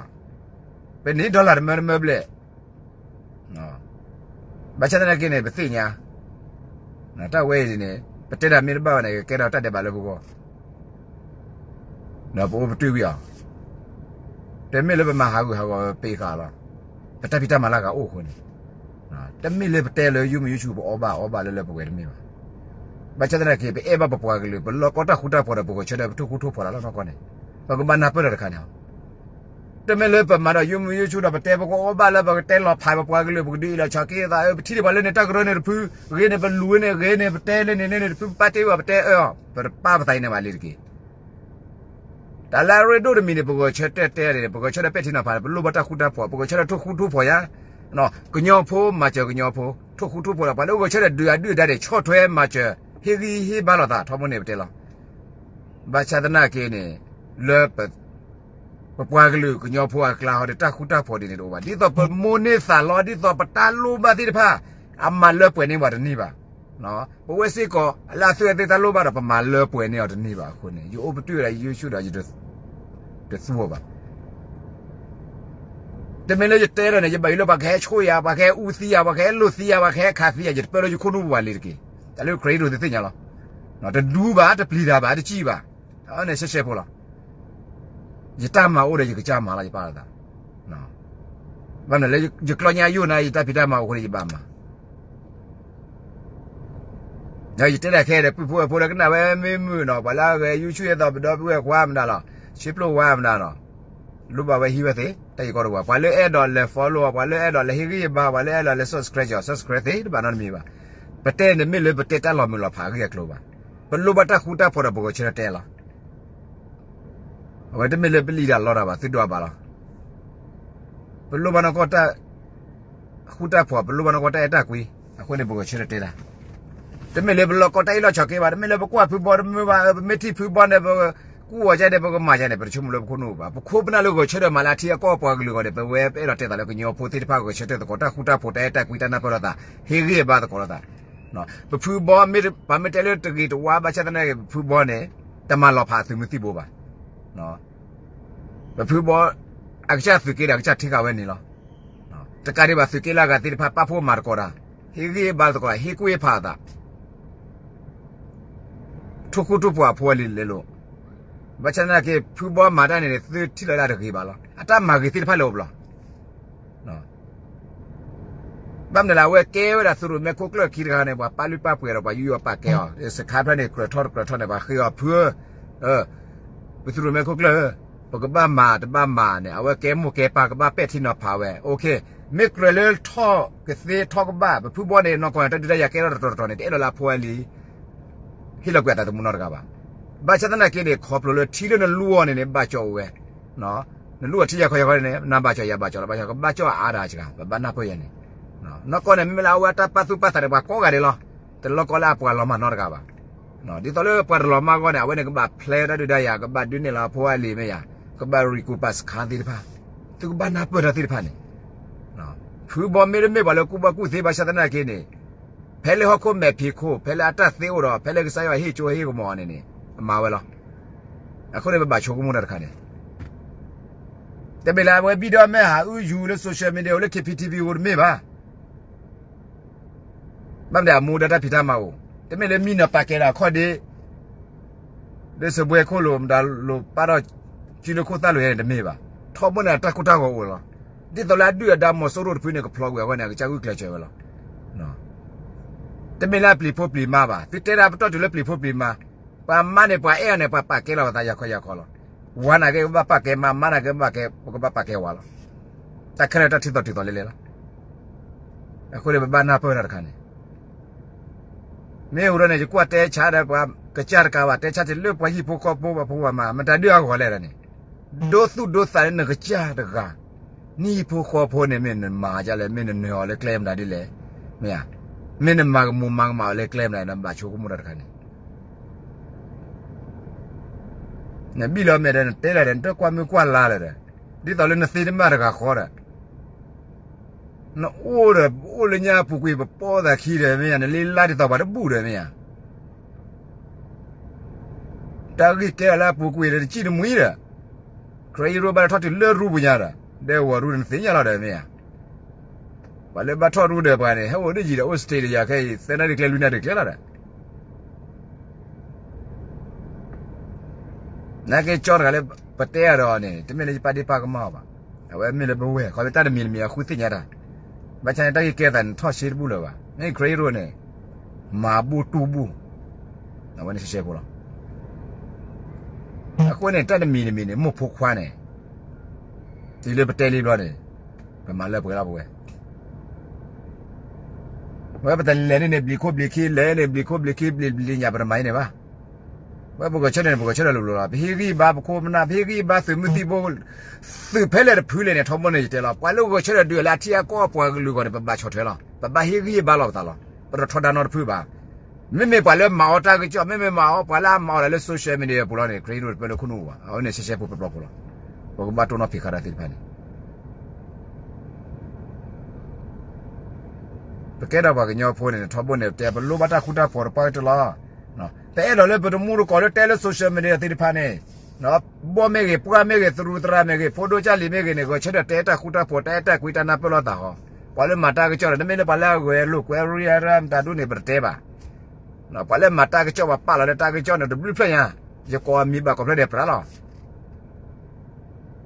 ပန့ၢ် dollar တမၢတမၢဘျဲၣ် ဘၣ်ဆၣ်သနာ်က့န့ၣ် ပသ့ၣ်ညါ, တၢ်ဝဲအံၤန့ၣ် ပတဲတၢ်မ့ၢ်တဘၣ်ဘၣ်န့ၣ် ကကဲထီၣ်တၢ်ဒဲးဘးလၢပဂီၢ်, ဒီးပအိၣ်ပတုာ်ဝံၤအီၤ, တမ့ၢ်လၢပမၤဟးဂူာ်ဟးဂီၤပ့ၤဃာ်လီၤ, ပတၢ်ဖံးတၢ်မၤလၢဂၤအိၣ်အဃိန့ၣ်, တမ့ၢ်လၢပတဲလၢ ယုမုၢ်ယုဆူၣ် ပအီၣ်ဘၣ်အီဘၣ်လၢလၢပှဲၤပှဲၤတမ့ၢ်ဘၣ်. ဘၣ်ဆၣ်သနာ်က့ ပအဲၣ်ဘၣ်ပပှၤကလုာ် ပလီၢ်ကီတၢ်ဃူတၢ်ဖိးဒီးပဂီၤဆၢထၢၣ် ပထိၣ်ဃူထိၣ်ဖိးလၢလီၢ်နီၢ်ကီၢ်န့ၣ်, ပကဘၣ်နၢ်ပၢၢ်တၢ်တခါန့ၣ် တမ့ၢ်လၢပမၤဒီး ယုမုၢ်ယုဆူၣ် ဒီးပတဲပကအီၣ်ဘၣ်လၢပကတဲလီၤဖးပပှၤကလုာ် ပကဒုးအ့ၣ်လီၤဆီၣ်က့ၤသး အၢ ပထံၣ်ဒံးပှၤလၢန့ၣ်တၢ်ကရၢန့ၣ်တဖု, ဂ့ၤန့ၣ်ပလူၤန့ၣ် ဂ့ၤန့ၣ်ပတဲလၢန့ၣ်န့ၣ်တဖု ပပာ်တ့ၢ်ဝဲပတဲအၢအီၤ ပတပာ်ပသးအံၤန့ၣ်ဘၣ်လံတက့ၢ်. တၢ်လၢအရ့ဒိၣ်တမံၤန့ၣ် ပဂီၤဆၢထၢၣ်တဲန့ၣ် ပဂီၤဆၢထၢၣ်ပဲာ်ထံနီၤဖးန့ၣ် ပလိၣ်ဘၣ်တၢ်ဃူတၢ်ဖိး ပဂီၤဆၢထၢၣ်ထိၣ်ဃူထိၣ်ဖိးယါ, ကညီဖိမၤစၢၤကညီဖိ ထိၣ်ဃူထိၣ်ဖိးဒီး ပှၤလၢဂီၤဆၢထၢၣ်ဒုးအဒုၣ်အဒါန့ၣ် ဆီၣ်ထွဲမၤစၢၤ ဟ့ၣ်ဂံၢ်ဟ့ၣ်ဘါလိာ်သး ထီဘိန့ၣ်ပတဲလီၤ. ဘၣ်ဆၣ်သနာ်က့န့ၣ် လၢ ပပှၤကလုာ်ကညီဖိအကျါဟီဒီး တၢ်ဃူတၢ်ဖိးဒ်န့ၣ်တအိၣ်ဘၣ်. ဒ်သိးပမိၢ်န့ၢ်သးလီ ဒ်သိးပတၢ်လိၣ်ဘၣ်သ့ၣ်တဖၣ် အမၤလၢပှဲၤန့ၢ်ပှၤတန့ၢ်ဘၣ်. ပဝဲစ့ၢ်ကီး လၢအသူၣ်ဝဲသ့ၣ်တၢ်လိၣ်ဘၣ်ဒီး ပမၤလၢပှဲၤန့ၢ်အီၤတန့ၢ်ဘၣ်အဃိန့ၣ် ယအိၣ်ပတုာ်ဝဲဒၣ်ယုၢ်ဆူၣ်ဒီး ယတသူအီၤဘၣ်. တမ့ၢ်လၢယတဲဒီးန့ၣ် ယဘၣ်ယိၣ်လၢပှၤကဟဲဆိၣ်ယၤ ပှၤကဟဲအူသံယၤ ပှၤကဟဲလိာ်သံယၤ ပှၤကဟဲခးသံယၤ ယတပၢလၢယခိၣ်နူာ်ပူၤဘၣ်လံတက့ၢ်. တၢ်လၢ creator သုသ့ၣ်ညါလီၤ. တဒူဘၣ် တပျံၤတၢ်ဘၣ် တစံၣ်ဘၣ်. အန့ၣ်ရှဲရှဲဖိလီၤ. ယတၢ်မၤအိၣ်ဒီးယကစၢ်မၤလီၤ ယပာ်လီၤသး. ဘၣ်မနုၤလၢယကျီညါယိၣ်နၤ ယတၢ်ဖံးတၢ်မၤအိၣ်အဃိန့ၣ် ယဘၣ်မၤ ဒီးယတဲဒၣ်ခဲအံၤဒီး ပုၢ်ဖိဝဲၢ်ဖိဒီးကနၣ်ဝဲမ့ၢ်မုာ်နီၤ ပှၤလၢအဂဲၤ YouTube အသိး ပဒီပုၢ်ဝဲၢ်ခွါမတၤလီၤ ဆ့ပျိၢ်ဝါမတၤနီၤ လိၣ်ဘၣ်ဝဲဟံးဝဲသ့ တၢ်အံၤကီတဝၤ ပှၤလၢအဲၣ်ဒိးလဲၤ follow ပှၤလၢအဲၣ်ဒိးလဲၤဟ့ၣ်ဂံၢ်ဟ့ၣ်ဘါ ပှၤလၢအဲၣ်ဒိးလဲၤ subscribe ယီၤ subscribe သ့ တဘၣ်နီတမံၤဘၣ်. ပတဲန့ၣ်မ့ၢ်လၢပတဲတၢ်လီၤမုၢ်လီၤဖးအဂ့ၢ်အကျိၤဘၣ်. ပလိၣ်ဘၣ်တၢ်ဃူတၢ်ဖိးဒီးပဂီၤဆၢထၢၣ်တဲလီၤ. အဝဲတမ့ၢ်လၢပလံၣ်တၢ်လီတၢ်ဘၣ် သုဒိးဘၣ်လီၤ. ပလိၣ်ဘၣ်နီၢ်ကီၢ်တၢ် ဃူတၢ်ဖိး ပလိၣ်ဘၣ်နီၢ်ကီၢ်တၢ်အဲၣ်တၢ်ကွံ အဃိန့ၣ်ပဂီၤဆၢထၢၣ်တဲတၢ်. တမ့ၢ်လၢပလီၢ်ကီတၢ်အ့ၣ်လိာ်ဆိးက့ဘၣ် တမ့ၢ်လၢပကွၢ်ဖုဘီတမုာ်ဘၣ် ပမ့ၢ်ထံၣ်ဖုဘီန့ၣ် ပကူၣ်အီၤကဲန့ၣ် ပကမၤကဲန့ၣ် ပတဆိကမိၣ်လၢပခိၣ်နူာ်ဘၣ် ပခိၣ်ပနၢ်လၢဂီၤဆၢထၢၣ်မၤလၢအထံအကီၢ်ပှၤကလုာ်အဂီၢ်န့ၣ် ပဝဲပအဲၣ်ဒိးတဲသးလၢကညီဖိသ့ၣ်တဖၣ်ဂီၤဆၢထၢၣ်သကိး တၢ်ဃူတၢ်ဖိး တၢ်အဲၣ်တၢ်ကွံ တၢ်နၢ်ပၢၢ်လိာ်သး ဟ့ၣ်ဂံၢ်ဟ့ၣ်ဘါသကိးလိာ်သး ပဖုဘီမ့ၢ်ပမ့ၢ်တဲလၢတဂ့ၤတဝါ ဘၣ်ဆၣ်သနာ်က့ ပဖုဘီန့ၣ် တမၤလီၤဖးသုးမုၢ်သံၣ်ဘိဘၣ်. ပဖုဘီ အကစၢ်သုးက့ဒီး အကစၢ်ထံဃာ်ဝဲန့ၣ်လီၤ. တကးဒံးဘၣ် သုးက့လၢအဂၤသ့ၣ်တဖၣ် ပာ်ဖှိၣ်မၤသကိးတၢ် ဟ့ၣ်ဂံၢ်ဟ့ၣ်ဘါသကိး ဟ့ၣ်ကူၣ်ဟ့ၣ်ဖးအသး ထိၣ်ဃူထိၣ်ဖိးအဖိအလံၤလဲၤလိာ်. ဘၣ်ဆၣ်သနာ်က့ ဖုဘီမၤတၢ်န့ၣ်န့ၣ် သုထံၣ်လီၤဒၣ်တဂ့ၤဘၣ်လီၤ. အတၢ်မၤဂ့ၤသ့ၣ်တဖၣ်လဲၤအိၣ်ဘျီ ဘၣ်မနုၤလဲၣ် အဝဲကဲဝဲဒၣ်သုးရိၣ်မဲခိၣ်ကျၢၢ်ခံတဂၤန့ၣ် ပှၤပာ်လုၢ်ပာ်ပှ့ၤဒီး ပှၤယူးယီၣ်ပာ်ကဲအီၤ စခါဖျၢၣ်န့ၣ် ကြၢးထီၣ်တကြၢးထီၣ်န့ၣ် ပှၤဃ့အီၤဖုဧၢ, ပသုးရိၣ်မဲခိၣ်ကျၢၢ်ဧၢ, ပကဘၣ်မၤတဘၣ်မၤန့ၣ် အဝဲကဲမိၢ်ကဲပၢ်ကဘၣ်ပဲာ်ထံနီၤဖးဝဲ အိၣ်ခ့, မ့ၢ်ကြၢးလၢထီၣ်ကသ့ထီၣ်ကဘၣ် ပဖုဘီန့ၣ် နီၢ်ကီၢ်န့ၣ်တၢ်ဒုးတၢ်ယၤကဲထီၣ်တတီၤတတီၤန့ၣ် တအဲၣ်ဒိးလၢအဖိအလံၤ ဟ့ၣ်လီၤကွံာ်အသးသမူနီတဂၤဘၣ်. ဘၣ်ဆၣ်သနာ်က့န့ၣ် ခီဖျိလၢထံလၢနလူအီၤန့ၣ်န့ၣ် ဘၣ်ကၠီၣ်အိၣ်ဝဲ, နလူအီၤထံယၤခီယၤခီန့ၣ် နဘၣ်ကၠီၣ်ယၤဘၣ်ကၠီၣ်လီၤ ဘၣ်ကၠီၣ် ကဘၣ်ကၠီၣ်အါဒၣ်စှၤ ပဘၣ်နၢ်ပၢၢ်ယၤန့ၣ်, နီၢ်ကီၢ်န့ၣ် မ့မ့ၢ်လၢအဝဲအတၢ်ပာ်သူၣ်ပာ်သးန့ၣ် ပှၤကိးဂၤဒဲးလီၤ, တလီၢ်ကီလၢအပှၤလီၤမၢ်နီတဂၤဘၣ်. ဒ်သိးလၢပှၤတလီၤမၢ်အဂီၢ်န့ၣ် အဝဲန့ၣ်ကဘၣ်ဖျဲးတၢ်ဒုးတၢ်ယၤ ကဘၣ်ဒုးနဲၣ်လီၤအဖိအလံၤမ့ၢ်ယၤ, ကဘၣ်ရံကူပာ်စခါသ့ၣ်တဖၣ်, သုကဘၣ်နၢ်ပၢၢ်တၢ်သ့ၣ်တဖၣ်န့ၣ် ဖုဘီမ့ၢ်တမ့ၢ်ပှၤလၢကူၣ်ဘၣ်ကူၣ်သ့ဘၣ်ဆၣ်သနာ်က့န့ၣ်, ဖဲလၢဟီၣ်ခိၣ်မဲာ်ဖံးခိၣ် ဖဲလၢအတၢ်သ့အိၣ်ဒီး ဖဲလၢကစၢ်ယွၤဟ့ၣ်ကၠိဟ့ၣ်ကမီၤန့ၣ်န့ၣ် အမၤဝဲလီၤ. အဃိန့ၣ် ပဘၣ်ဆိကမိၣ်တၢ်တခါန့ၣ်, တမ့ၢ်လၢအဝဲဘံၣ်ဒီးမဲာ်ဟးအုၣ်ယူၤလၢ social media အိၣ်လၢ K P T V အိၣ်တမ့ၢ်ဘၣ်. ဘၣ်မနုၤအမူဒါတၢ်ဖံးတၢ်မၤအိၣ်, တမ့ၢ်လၢမံနီၤပာ်ကဲဒီးအခီၣ်ဒ့ လၢစၢၤဘှဲခိၣ်လိၤ မတၤလိၤပာ်ထီၣ်စုလၢခိၣ်သၣ်လိၤန့ၣ်တမ့ၢ်ဘၣ်. ထီဘိန့ၣ် တၢ်ကိၢ်တၢ်ဂီၤအိၣ်လီၤ. ဒ်သိးလၢအဒုၣ်အဒါမီၤစိရိၤတဖုန့ၣ် ကဖျီကွံာ်အဂီၢ်န့ၣ် အကစၢ်ဂုာ်ကျဲးစၢးဝဲလီၤ. တမ့ၢ်လၢအပျံၤဖိပျံၤမါဘၣ်. သုတဲဒၣ်ပတီၢ်တုၤလၢပျံၤဖိပျံၤမါ, ပှၤမါန့ၣ် ပှၤအဲၣ်အီၤန့ၣ် ပှၤပာ်ကဲလီၤပသးယၤခီယၤခီလီၤ. ဝၤနာ်က့ ပဘၣ်ပာ်ကဲမါ, မါနာ်က့ ပဘၣ်ပာ်ကဲဝၤလီၤ. တၢ်ခဲလၢာ်တၢ်ထံသီၣ်ထံသီၣ်လဲၣ်လဲၣ်လီၤ. အဃိန့ၣ် ပဘၣ်နၢ်ပၢၢ်တၢ်တခါန့ၣ် မ့ၢ်အိၣ်ဒီးန့ၣ် ယကွၢ်တဲဆါဒီးပှၤကစၢ်တကးဘၣ်, တဲဆါတလၢပှၤဟံၣ်ဖိဃီဖိ ပှၤဖိပှၤမါ မတၤဒုးအဂီၢ်လဲၣ်ဒီးန့ၣ်, ဒိသူၣ်ဒိသးလၢနကစၢ်တဂၤ, နဟံၣ်ဖိဃီဖိန့ၣ် မ့ၢ်နမၤဒ်လဲၣ်, မ့ၢ်နနၢၤအီၤလၢကျဲမနုၤဒ်လဲၣ်, မ့ၢ်ဧါ, မ့ၢ်နမၤကမူၤမၤကမၣ်အီၤလၢကျဲမနုၤ နဘၣ်ဆိကမိၣ်တၢ်တခါန့ၣ် နဘံၣ်လီၤမဲာ်ဒီး နတဲလၢာ်ဒီး နတကွၢ်မုၢ်ကွၢ်လါလၢာ်ဒီး, ဒ်သိးလၢနသ့တမၣ်တဂၤဃီဒီး, နအိၣ်ဒီး အိၣ်လၢညါအပူၤကွံာ် ပပီသးခံဒီး မ့ၢ်ဧါ, နလ့လါဒ်သိးပှၤတဘူၣ်ဒီး မ့ၢ်ဧါ, တၢ်ဂ့ၢ်ကဲထီၣ်လၢအပူၤကွံာ်ဒီး နစံၣ်နမှံဒီး, ခရံာ်ယရူဘၣ်တထီၣ်တုၤလၢရူပူၤညါဒီး, ဒဲဝီၤရူန့ၣ် နသ့ၣ်ညါလီၤဒီး မ့ၢ်ဧါ, ပှၤလၢဘၣ်ထီၣ်ရူဒီးပှၤန့ၣ် ဟဲအိၣ်ဒ်ယံၤဒီး အိၣ် state ဒီးယၤခဲအံၤ သၢနၣ်ရံၣ်ကျဲ လွံၢ်နၣ်ရံၣ်ကျဲလီၤဒီး နာ်က့ကၠီတဂၤလၢပတဲအီၤဒီးန့ၣ် တမ့ၢ်လၢယပာ်ဒ့ၣ်ပာ်ကမၣ်အီၤဘၣ်. အဝဲမ့ၢ်လၢပဝဲၢ် ခီဖျိတၢ်တမံၤတမံၤအဃုသ့ၣ်ညါတၢ်, ဘၣ်ဆၣ်န့ၣ် တၢ်ဂ့ၢ်ကဲသးန့ၣ် ထီၣ်ရှဲတဘူၣ်လၢၤဘၣ်. မ့ၢ်ခရံာ်ယရူန့ၣ် မၤဘူၣ်တူၢ်ဘူၣ်, အဝဲန့ၣ်ရှဲရှဲဖိလီၤ. အဃိန့ၣ် တၢ်တမံၤတမံၤန့ၣ် မိၢ်ဖိခွါန့ၣ် တုၤလၢပတဲလံဘျီန့ၣ် ပမၤလၢပှဲၤလီၤပဝဲ ဝဲပတလဲၤန့ၣ်န့ၣ် ဘျံးခိၣ်ဘျံးခံ လဲၤန့ၣ် ဘျံးခိၣ်ဘျံးခံ ဘျံးဘျံးညၣ် ပတမၤအံၤန့ၣ်ဘၣ်. ဝဲပဂဲၤဆၢထၢၣ်န့ၣ် ပဂဲၤဆၢထၢၣ်လိၤလိၤလီၤ. ပဟ့ၣ်ဂံၢ်ဘါပခိၣ်ပနၢ်, ပဟ့ၣ်ဂံၢ်ဘါသုးမုၢ်သံၣ်ဘိ, သုးဖဲလဲၣ်တဖုလဲၣ်န့ၣ် ထီဘိန့ၣ်ယတဲလီၤ. ပှၤလၢဂဲၤဆၢထၢၣ်ဒုးလၢအထံအကီၢ်ပှၤကလုာ်အဂီၢ်န့ၣ် ပဘၣ်ဆီၣ်ထွဲလီၤ. ပဘၣ်ဟ့ၣ်ဂံၢ်ဘါလီၤပသးလီၤ. ပတထီဒါနီတဖုဘၣ်. မ့မ့ၢ်ပှၤလၢမၤအီၣ်တၢ်ကစီၣ်, မ့မ့ၢ်မၤအီၣ်ပှၤလၢအမၤအီၣ်ဒၣ်လၢ social media ပူၤလီၤန့ၣ် ခရံာ်ယရူတပၢလၢခိၣ်နူာ်ဘၣ်. အဝဲန့ၣ်ရှဲရှဲဖိပျီပျီဖိလီၤ. ပကဘၣ်တိၢ်နီၣ်ဖံးဃာ်တၢ်သ့ၣ်တဖၣ်န့ၣ် ပကဲထီၣ်ပှၤကညီဖိန့ၣ် ထီဘိန့ၣ် ပတဲပလိၣ်ဘၣ်တၢ်ဃူတၢ်ဖိးတပှၢ်ကတၢၢ်လီၤ. ပအဲၣ်ဒိးလၢပတမူတကိးလၢတဲလၢ social media သ့ၣ်တဖၣ်န့ၣ်, ဘီမ့ၢ်ဂ့ၤ, ပှၢ်မ့ၢ်ဂ့ၤ, သရူးသရၣ်မ့ၢ်ဂ့ၤ, ဖိဒိၣ်ကၢ်လံၤမ့ၢ်ဂ့ၤန့ၣ် ဂဲၤဆၢထၢၣ်တဲတၢ်ဃူတၢ်ဖိး, တၢ်အဲၣ်တၢ်ကွံ တၢ်နၢ်ပၢၢ်လိာ်သးဃီ. ပှၤလၢမၤတၢ်ကစီၣ်ဒီး တမ့ၢ်လၢပှၤလၢအဂဲၤလိာ်ကွဲရံအရၢမတၤဒိၣ်န့ၣ် ပတတဲဘၣ်. ပှၤလၢမၤတၢ်ကစီၣ် ပှၤပာ်လီၤလၢတၢ်ကစီၣ်န့ၣ် တဘျုးဖျၢၣ်ညါ, ယကိးအမံၤဘၣ်ကိးဖျၢၣ်ဒီးပြးလီၤ.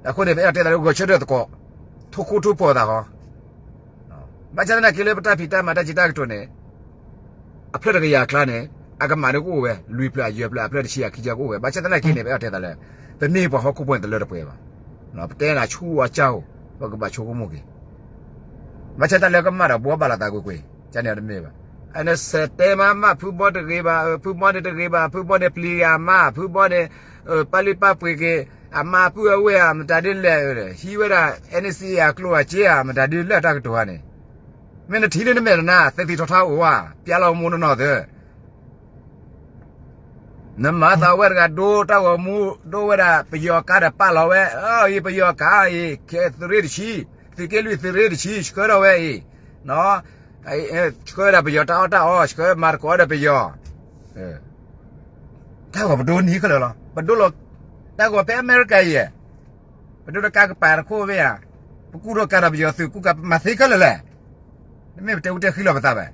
အဃိန့ၣ် ပအဲၣ်ဒိးတဲသးလၢဂဲၤဆၢထၢၣ်သကိး, ထိၣ်ဃူထိၣ်ဖိးသးဃီ. ဘၣ်ဆၣ်သနာ်က့လၢပတၢ်ဖံးတၢ်မၤတၢ်စံးတၢ်ကတိၤန့ၣ် အဖျၢၣ်တကယၤအကျါန့ၣ် အကမၣ်န့ၣ်ကအိၣ်ဝဲ လွံၢ်ဖျၢၣ်အယဲၢ်ဖျၢၣ် အဖျၢၣ်တဆံအခံကအိၣ်ဝဲ. ဘၣ်ဆၣ်သနာ်က့န့ၣ် ပအဲၣ်ဒိးတဲသးလၢ ပမ့ၢ်ပှၤဟီၣ်ခိၣ်ဖိန့ၣ် တလၢတပှဲၤဘၣ်. ပတဲနၤဆူအကၢ်ဧိၤ ပကဘၣ်ဆိကမိၣ်က့ၤ. ဘၣ်ဆၣ်တၢ်လၢကမၣ်ဒီးဘှီဘၣ်လီၤသးကွ့ၢ်ကွ့ၢ် ကန့ၣ်တမ့ၢ်ဘၣ်. အန့ၣ်စဲးတဲမးမး ဖုဘီတဂ့ၤဘၣ်, ဖုဘီန့ၣ်တဂ့ၤဘၣ်, ဖုဘီန့ၣ်ပျံၤဂၤမး, ဖုဘီန့ၣ် ပာ်လုၢ်ပာ်ပှ့ၤက့ၤ အမါပုၢ်အဝဲၢ်ဧါ မတၤဒ်လဲၣ်, ဟံးဝဲဒၣ် NCA အကျိၣ်အစ့ဧါ မတၤဒ်လဲၣ်တၢ်ကတိၤဧါန့ၣ်, မ့ၢ်နထံၣ်လၢနမဲာ်တနါ သဲသံထီထါအိၣ်ဧါ, ပျဲလီၤမူနနီၢ်သၢ နမၤသးဝဲတဂၤဒိတၢ်ဂီၤမူ ဒိဝဲဒၣ်ပယီၤကါဒီးပာ်လီၤဝဲ, အံၤပယီၤကါအံၤ သုးရ့ၣ်တဆံ, သုးက့လွံၢ်သုးရ့ၣ်တဆံ ဆှၢထီၣ်ဝဲအံၤ, ဆှၢဝဲဒၣ်ပယီၤတၢ်အီၣ်တၢ်အီ ဆှၢမၤသကိးဒီးပယီၤ, တၢ်ဂီၤပဒိနံၤခဲလၢာ်လီၤ. ပဒိလီၤ တၢ်ဂီၤဖဲအမဲရကၤအံၤ ပဒိလီၤကါကပၤတခိၣ်မ့ၢ်ဧါ, ပကူၣ်ထီၣ်ကါဒီးပယီၤသုး ကူၣ်ကါပမၤသ့ခဲလၢာ်လဲၣ်. မ့ၢ်ပတဲအူတဲဃံလီၤပသးဘၣ်.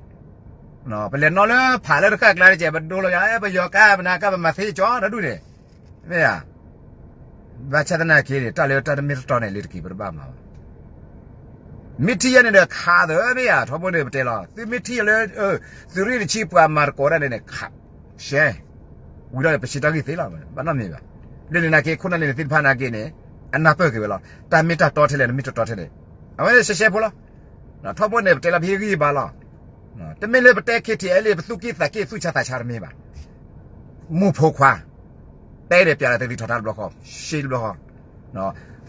ပလဲၤနီၣ်လၢဖးလၢတဃၣ်ကျါတကဲး ပဒိလီၤယၤ ပယီၤကါ ပနၤကါ ပမၤသ့ကၠီတဒူၣ်န့ၣ်, မ့ၢ်ဧါ. ဘၣ်ဆၣ်သနာ်က့န့ၣ် တၢ်လၢတၢ်တမ့ၢ်တတီန့ၣ် လံတက့ၤပတဘၣ်မၤဘၣ်. မ့ၢ်ထံၣ်ယဲန့ၣ်ဒီးခးသၢမ့ၢ်ဧါ, ထီဘိန့ၣ်ပတဲလီၤ သုမ့ၢ်ထံၣ်လၢ သုးရ့ၣ်တဆံပှၤမၤသကိးတၢ်န့ၣ်န့ၣ် ခး ရှဲ ဝံၤဒီးပစံးတၢ်ဂ့ၢ်သ့လီၤ, ဘၣ်နီတမံၤဘၣ်. လၢန့ၣ်နာ်က့ ခိၣ်နၢ်လၢန့ၣ်သ့ၣ်တဖၣ်နာ်က့န့ၣ် အနၢ်ပၢၢ်က့ၤဝဲလီၤ. တၢ်မ့ၢ်တၢ်တီထဲလဲၣ် တမ့ၢ်တတီထဲလဲၣ်, အဝဲန့ၣ်ရှဲရှဲဖိလီၤ. ထီဘိန့ၣ် ပတဲလီၤပဟ့ၣ်ဂံၢ်ဘါလီၤ. တမ့ၢ်လၢပတဲ KTLA ပသူၣ်က့ၣ်သးက့ၣ်သူၣ်ဆါသးဆါတမ့ၢ်ဘၣ်. မိၢ်ဖိခွါ တဲဒီးပျးလီၤသဲသံထီထါတဘျီဃီ ရှဲတဘျီဃီ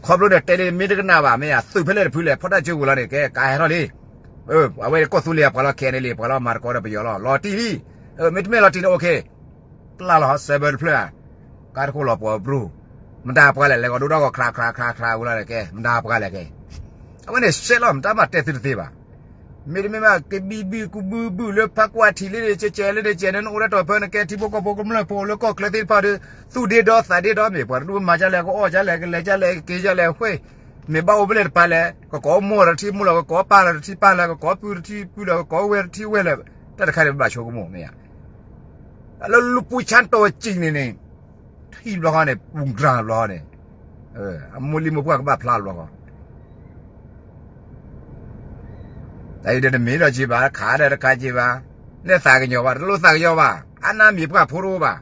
ခီဖျိဒီးတဲလံမ့ၢ်တကနၣ်ဘၣ် မ့ၢ်သုးဖဲလဲၣ်တဖုလဲၣ် ဖီၣ်တၢ်ကၢဝံၤလီၤန့ၣ် ကဲကးဟဲထီၣ်လံ. အဝဲကီၢ်သူလ့ၤအပှၤလီၤ KNLA အပှၤလီၤ မၤသကိးဒီးပယီၤလီၤ လီၤတံၢ်လံ. မ့တမ့ၢ်လီၤတံၢ်န့ၣ် အိၣ်ခ့ ပျၢ်လီၤဟီ စဲးဘၢတဖျၢၣ်ဧါ, ကါတခိၣ်လီၤပှီၤဘြူၤ, မတၤပှၤလဲၣ် လဲၤကီးဒိၣ်ဒီးကီး ခရးခရးခရးခရးဝံၤလီၤန့ၣ် ကဲ မတၤပှၤလဲၣ်ကဲ. အဝဲန့ၣ်ရှဲလီၤ မတၤမၤတဲသုတသ့ဘၣ်. မ့တမ့ၢ်ဘၣ် ကဘံၣ်ဘုၣ်ကဘုၣ်ဘုၣ်လၢဖးကွၢ်ထံးလၢန့ၣ် ကဲကဲလၢန့ၣ်ကဲန့ၣ် နအိၣ်ဒၣ်တီၢ်ဖဲနကဲထံဖိကီၢ်ဖိကမျၢၢ်ဖိလၢကီၢ်ချၢသ့ၣ်တဖၣ်ဒီး သူၣ်ဒ့ဒီသးဒ့ဒီ မ့ၢ်ပှၤတဒူၣ်မၤဒ်လဲၣ် ကအီၣ်ဒ်လဲၣ် ကလဲၤဒ်လဲၣ် ကက့ၤဒ်လဲၣ် ဃ့ မ့ၢ်ဘၣ်အိၣ်ဖဲလဲၣ်တပၤလဲၣ် ကကိးမိၢ်လီၤတထံမိၢ်လီၤ ကကိးပၢ်လီၤတထံပၢ်လီၤ ကကိးပုၢ်တထံပုၢ်လီၤ ကကိးဝဲၢ်တထံဝဲၢ်လီၤ တၢ်တခါန့ၣ် ပဘၣ်ဆိကမိၣ်မ့ၢ်ဧါ. လၢလူပူၤဆါတီၢ်စံၣ်န့ၣ်န့ၣ် ထံၣ်တဘျီဃီန့ၣ် ပူၤကြၢ်တဘျီဃီန့ၣ် အမိၢ်လံၢ်မိၢ်ပှၢ်ကဘၣ်ဖျါတဘျီဃီ တၢ်အံၤဒီးတမ့ၢ်ဒီးက့ၤဘၣ် ခးဒီးတခါက့ၤဘၣ် လဲၣ်သးကညီၤဘၣ် တလိၣ်သးကညီၤဘၣ် အါနါမံၤပှၢ်ဖိတအိၣ်ဘၣ်.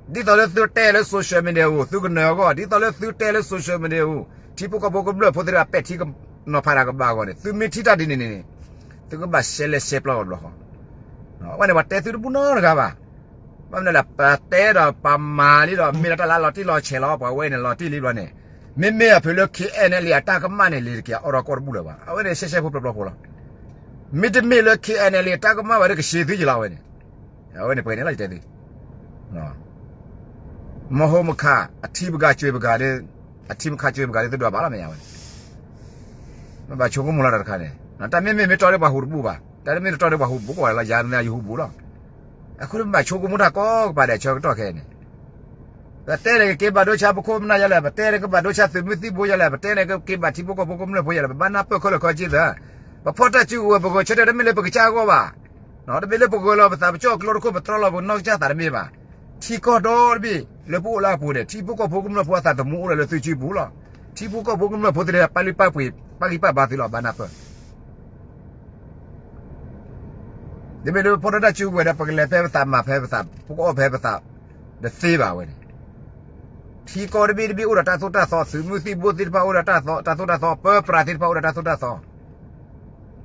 ဒ်သိးလၢသုတဲလၢ social media အူ သုကနၢၤအဂီၢ် ဒ်သိးလၢသုတဲလၢ social media အူ ထံဖိကီၢ်ဖိကမျၢၢ်ဖိသ့ၣ်တဖၣ်ပဲာ်ထံနီၤဖးတၢ်ကဘၣ်အဂီၢ်န့ၣ် သုမ့ၢ်ထံၣ်တၢ်ဒ်န့ၣ်န့ၣ်န့ၣ် သုကဘၣ်ရှဲလဲၣ်ရှဲပျီတဘျီဃီ အဝဲန့ၣ်ပှၤတဲသုတဘူၣ်နီတဂၤဘၣ်. ဘၣ်မနုၤလဲၣ် ပတဲဒီးပမၤလံဒီး မ့ၢ်လီၤတၢ်လၢလီၤတံၢ်လီၤဆဲးလီၤ ပှၤဝဲန့ၣ်လီၤတံၢ်လံဘျီန့ၣ်, မ့မ့ၢ်အဖုလၢ KNLA အတၢ်ကမၣ်န့ၣ် လံၤတက့ၤအီၣ်ဒီးကီၢ်တဘူၣ်လၢၤဘၣ်. အဝဲန့ၣ်ရှဲရှဲဖိပျီပျီဖိလီၤ. မ့တမ့ၢ်လၢ KNLA အတၢ်ကမၣ်ဘၣ်ဒီးကဆံးသုယလီၤဝဲန့ၣ်, အဝဲန့ၣ်ပှဲၤန့ၣ်လီၤယတဲသု မဟိမခး အထံပဂၤကွ့ပဂၤဒီး, အထံမခးကွ့ပဂၤဒီး သုဒွးဘၣ်လီၤမ့ၢ်ယါဝဲန့ၣ်, မ့ၢ်ဘၣ်ဆိကမိၣ်လီၤတၢ်တခါန့ၣ်, တၢ်မ့မ့ၢ်မ့ၢ်တီဒီးပှၤဟူးတဘူၣ်ဘၣ်, တၢ်တမ့ၢ်တတီဒီးပှၤဟူးတဘူၣ်ဘၣ်လၢယၤန့ၣ်ယဟူးဘူးလီၤ. အဃိန့ၣ်မ့ၢ်ဘၣ်ဆိကမိၣ်တၢ်ကိးကပၤဒီးဆၢကတီၢ်ခဲအံၤန့ၣ် ပတဲန့ၣ်ကက့ၤဘၣ်ဒိဆါပခိၣ်ပနၢ်ယဲလဲၣ်, ပတဲန့ၣ်ကဘၣ်ဒိဆါသုးမုၢ်သံၣ်ဘိယဲလဲၣ်, ပတဲန့ၣ်ကက့ၤဘၣ်ထံဖိကီၢ်ဖိကမျၢၢ်ဖိယဲလဲၣ်, ပဘၣ်နၢ်ပၢၢ်ခဲလၢာ်ခဲဆ့သ့, ပဖီၣ်တၢ်စုကဝဲၤ ပဂဲၤဆၢထၢၣ်တမ့ၢ်လၢပကစၢ်အဂီၢ်ဘၣ်, တမ့ၢ်လၢပဂဲၤလီၤပသးပကၠီၣ်ကျိတခိၣ် ပတြီလီၤပနီၢ်ကစၢ်သးတမ့ၢ်ဘၣ်. ထံကီၢ်ဒီတဘ့ၣ်လၢပအိၣ်လၢအပူၤန့ၣ် ထံဖိကီၢ်ဖိကမျၢၢ်ဖိအသးသမူအိၣ်လၢသုစုပူၤလီၤ. ထံဖိကီၢ်ဖိကမျၢၢ်ဖိသ့ၣ်တဖၣ်ပာ်လုၢ်ပာ်ပှ့ၤ ပာ်ဂံၢ်ပာ်ဘါသုလီၤ ဘၣ်နၢ်ပၢၢ် တမ့ၢ်လၢပဖီၣ်တၢ်စုကဝဲၤဒီး ပကလဲၤဖဲပသးမၤဖဲပသး ပကအီၣ်ဖဲပသး တသ့ဘၣ်ဝဲန့ၣ်, ထံကီၢ်တဘ့ၣ်တဘ့ၣ်အိၣ်ဒီးတၢ်သိၣ်တၢ်သီ သုးမုၢ်သံၣ်ဘိသ့ၣ်တဖၣ်အိၣ်ဒီးတၢ်သိၣ်တၢ်သီ ပၢပြးသ့ၣ်တဖၣ်အိၣ်ဒီးတၢ်သိၣ်တၢ်သီ,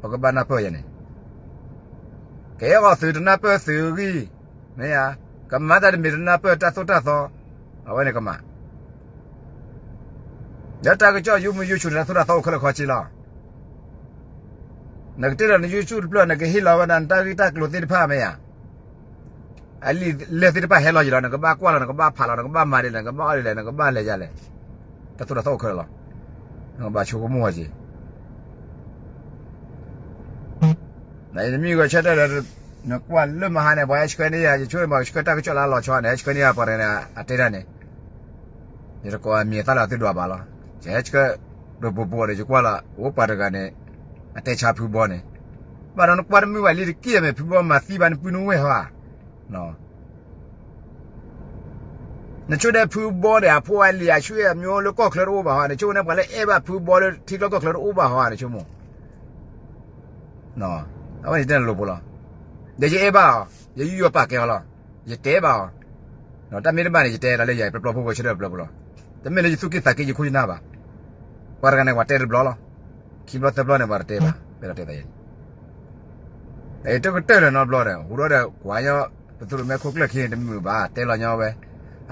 ပကဘၣ်နၢ်ပၢၢ်ယဲန့ၣ်, ကအဲၣ်အီၤသုးတနၢ်ပၢၢ်သုးအဂံၢ်, မ့ၢ်ဧါ, ကမၤတၢ်တမံၤတနၢ်ပၢၢ်တၢ်သိၣ်တၢ်သီ, အဝဲန့ၣ်ကမၤ ဒီးတၢ်ကစီၣ်ယူမုၢ်ယူဆူၣ်န့ၣ် တၢ်သိၣ်တၢ်သီအိၣ်ခဲလၢာ်ခဲဆ့လီၤ. နကတ့လီၤန YouTube တဖျၢၣ် နကဟ့ၣ်လီၤဝဲဒၣ်နတၢ်ဂ့ၢ်တၢ်ကျိၤသ့ၣ်တဖၣ်မ့ၢ်ဧါ, အလံာ်လဲၢ်သ့ၣ်တဖၣ်ဟဲလီၤယံၤလီၤ နကဘၣ်ကွၢ်လီၤ နကဘၣ်ဖးလီၤ နကဘၣ်မၤဒ်လဲၣ် နကဘၣ်အီၣ်ဒ်လဲၣ် နကဘၣ်လဲၤယါလဲၣ်, တၢ်သိၣ်တၢ်သီအိၣ်ခဲလၢာ်လီၤ. နကဘၣ်ဆိကမိၣ်ဝဲက့ၤ နမ့ၢ်ဂဲၤဆၢထၢၣ်ဒီး နကွၢ်လၢမဟါန့ၣ် ပှၤဟဲဆှၢန့ၢ်ယၤ ယဆိကမိၣ် ဆှၢတၢ်ကစီၣ်လၢအလီၤဆီန့ၣ် ဟဲဆှၢန့ၢ်ယၤ ပှၤတဂၤန့ၣ် အတဲဒၣ်န့ၣ်, ယတကိးအမံၤအသၣ်လၢသုဒွးဘၣ်လီၤ. ယဟဲဆှၢဒီးပူၤပူၤဒီး ယကွၢ်လီၤ အိၣ်ပှၤတဂၤန့ၣ် အတဲဆါဖုဘီန့ၣ်, ဘၣ်ဒီးနကွၢ်တမုာ်ဘၣ်လံတက့ၢ်မ့ၢ် ဖုဘီမၤသံဘၣ်နပုၢ်နဝဲၢ်ဟီဧါ. နဆိဒၣ်ဖုဘီန့ၣ် အဖိအလံၤအဆွေအမျိုးလၢကီၢ်ချၢတအိၣ်ဘၣ်ဟီ, နဆိကမိၣ်န့ၣ်ပှၤလၢအဲၣ်ဘၣ်ဖုဘီလၢထံချၢကီၢ်ချၢတအိၣ်ဘၣ်ဟီဧါ နဆိကမိၣ်. အဝဲန့ၣ်ယတဲနလိၤဖိလီၤ. ဒီးယအဲၣ်ဘၣ်အီၤ, ယယူးယီၣ်ပာ်ကဲအီၤလီၤ. ယတဲဘၣ်အီၤ, တၢ်မ့ၢ်တဘၣ်န့ၣ် ယတဲဒီးလၢယၤ ပျီပျီဖိဂဲၤဆၢထၢၣ်ပျီပျီလီၤ. တမ့ၢ်လၢယသူၣ်က့ၣ်သးက့ၣ်ယခိၣ်ယနၢ်ဘၣ်. ပှၤတဂၤန့ၣ် ပှၤတဲတဘျီလီၤ. ခံဘျီသၢဘျီန့ၣ် ပှၤတတဲဘၣ်, ပှၤတဲသးယဲန့ၣ် တကတၢၢ်လၢၤနီတဘျီဒီး ဟူးဒီးကွၢ်ညီ ပသူၣ်ရိၣ်မဲခိၣ်ကျၢၢ်ခံန့ၣ်တမုာ်ဘၣ် တဲလီၤညီဝဲ,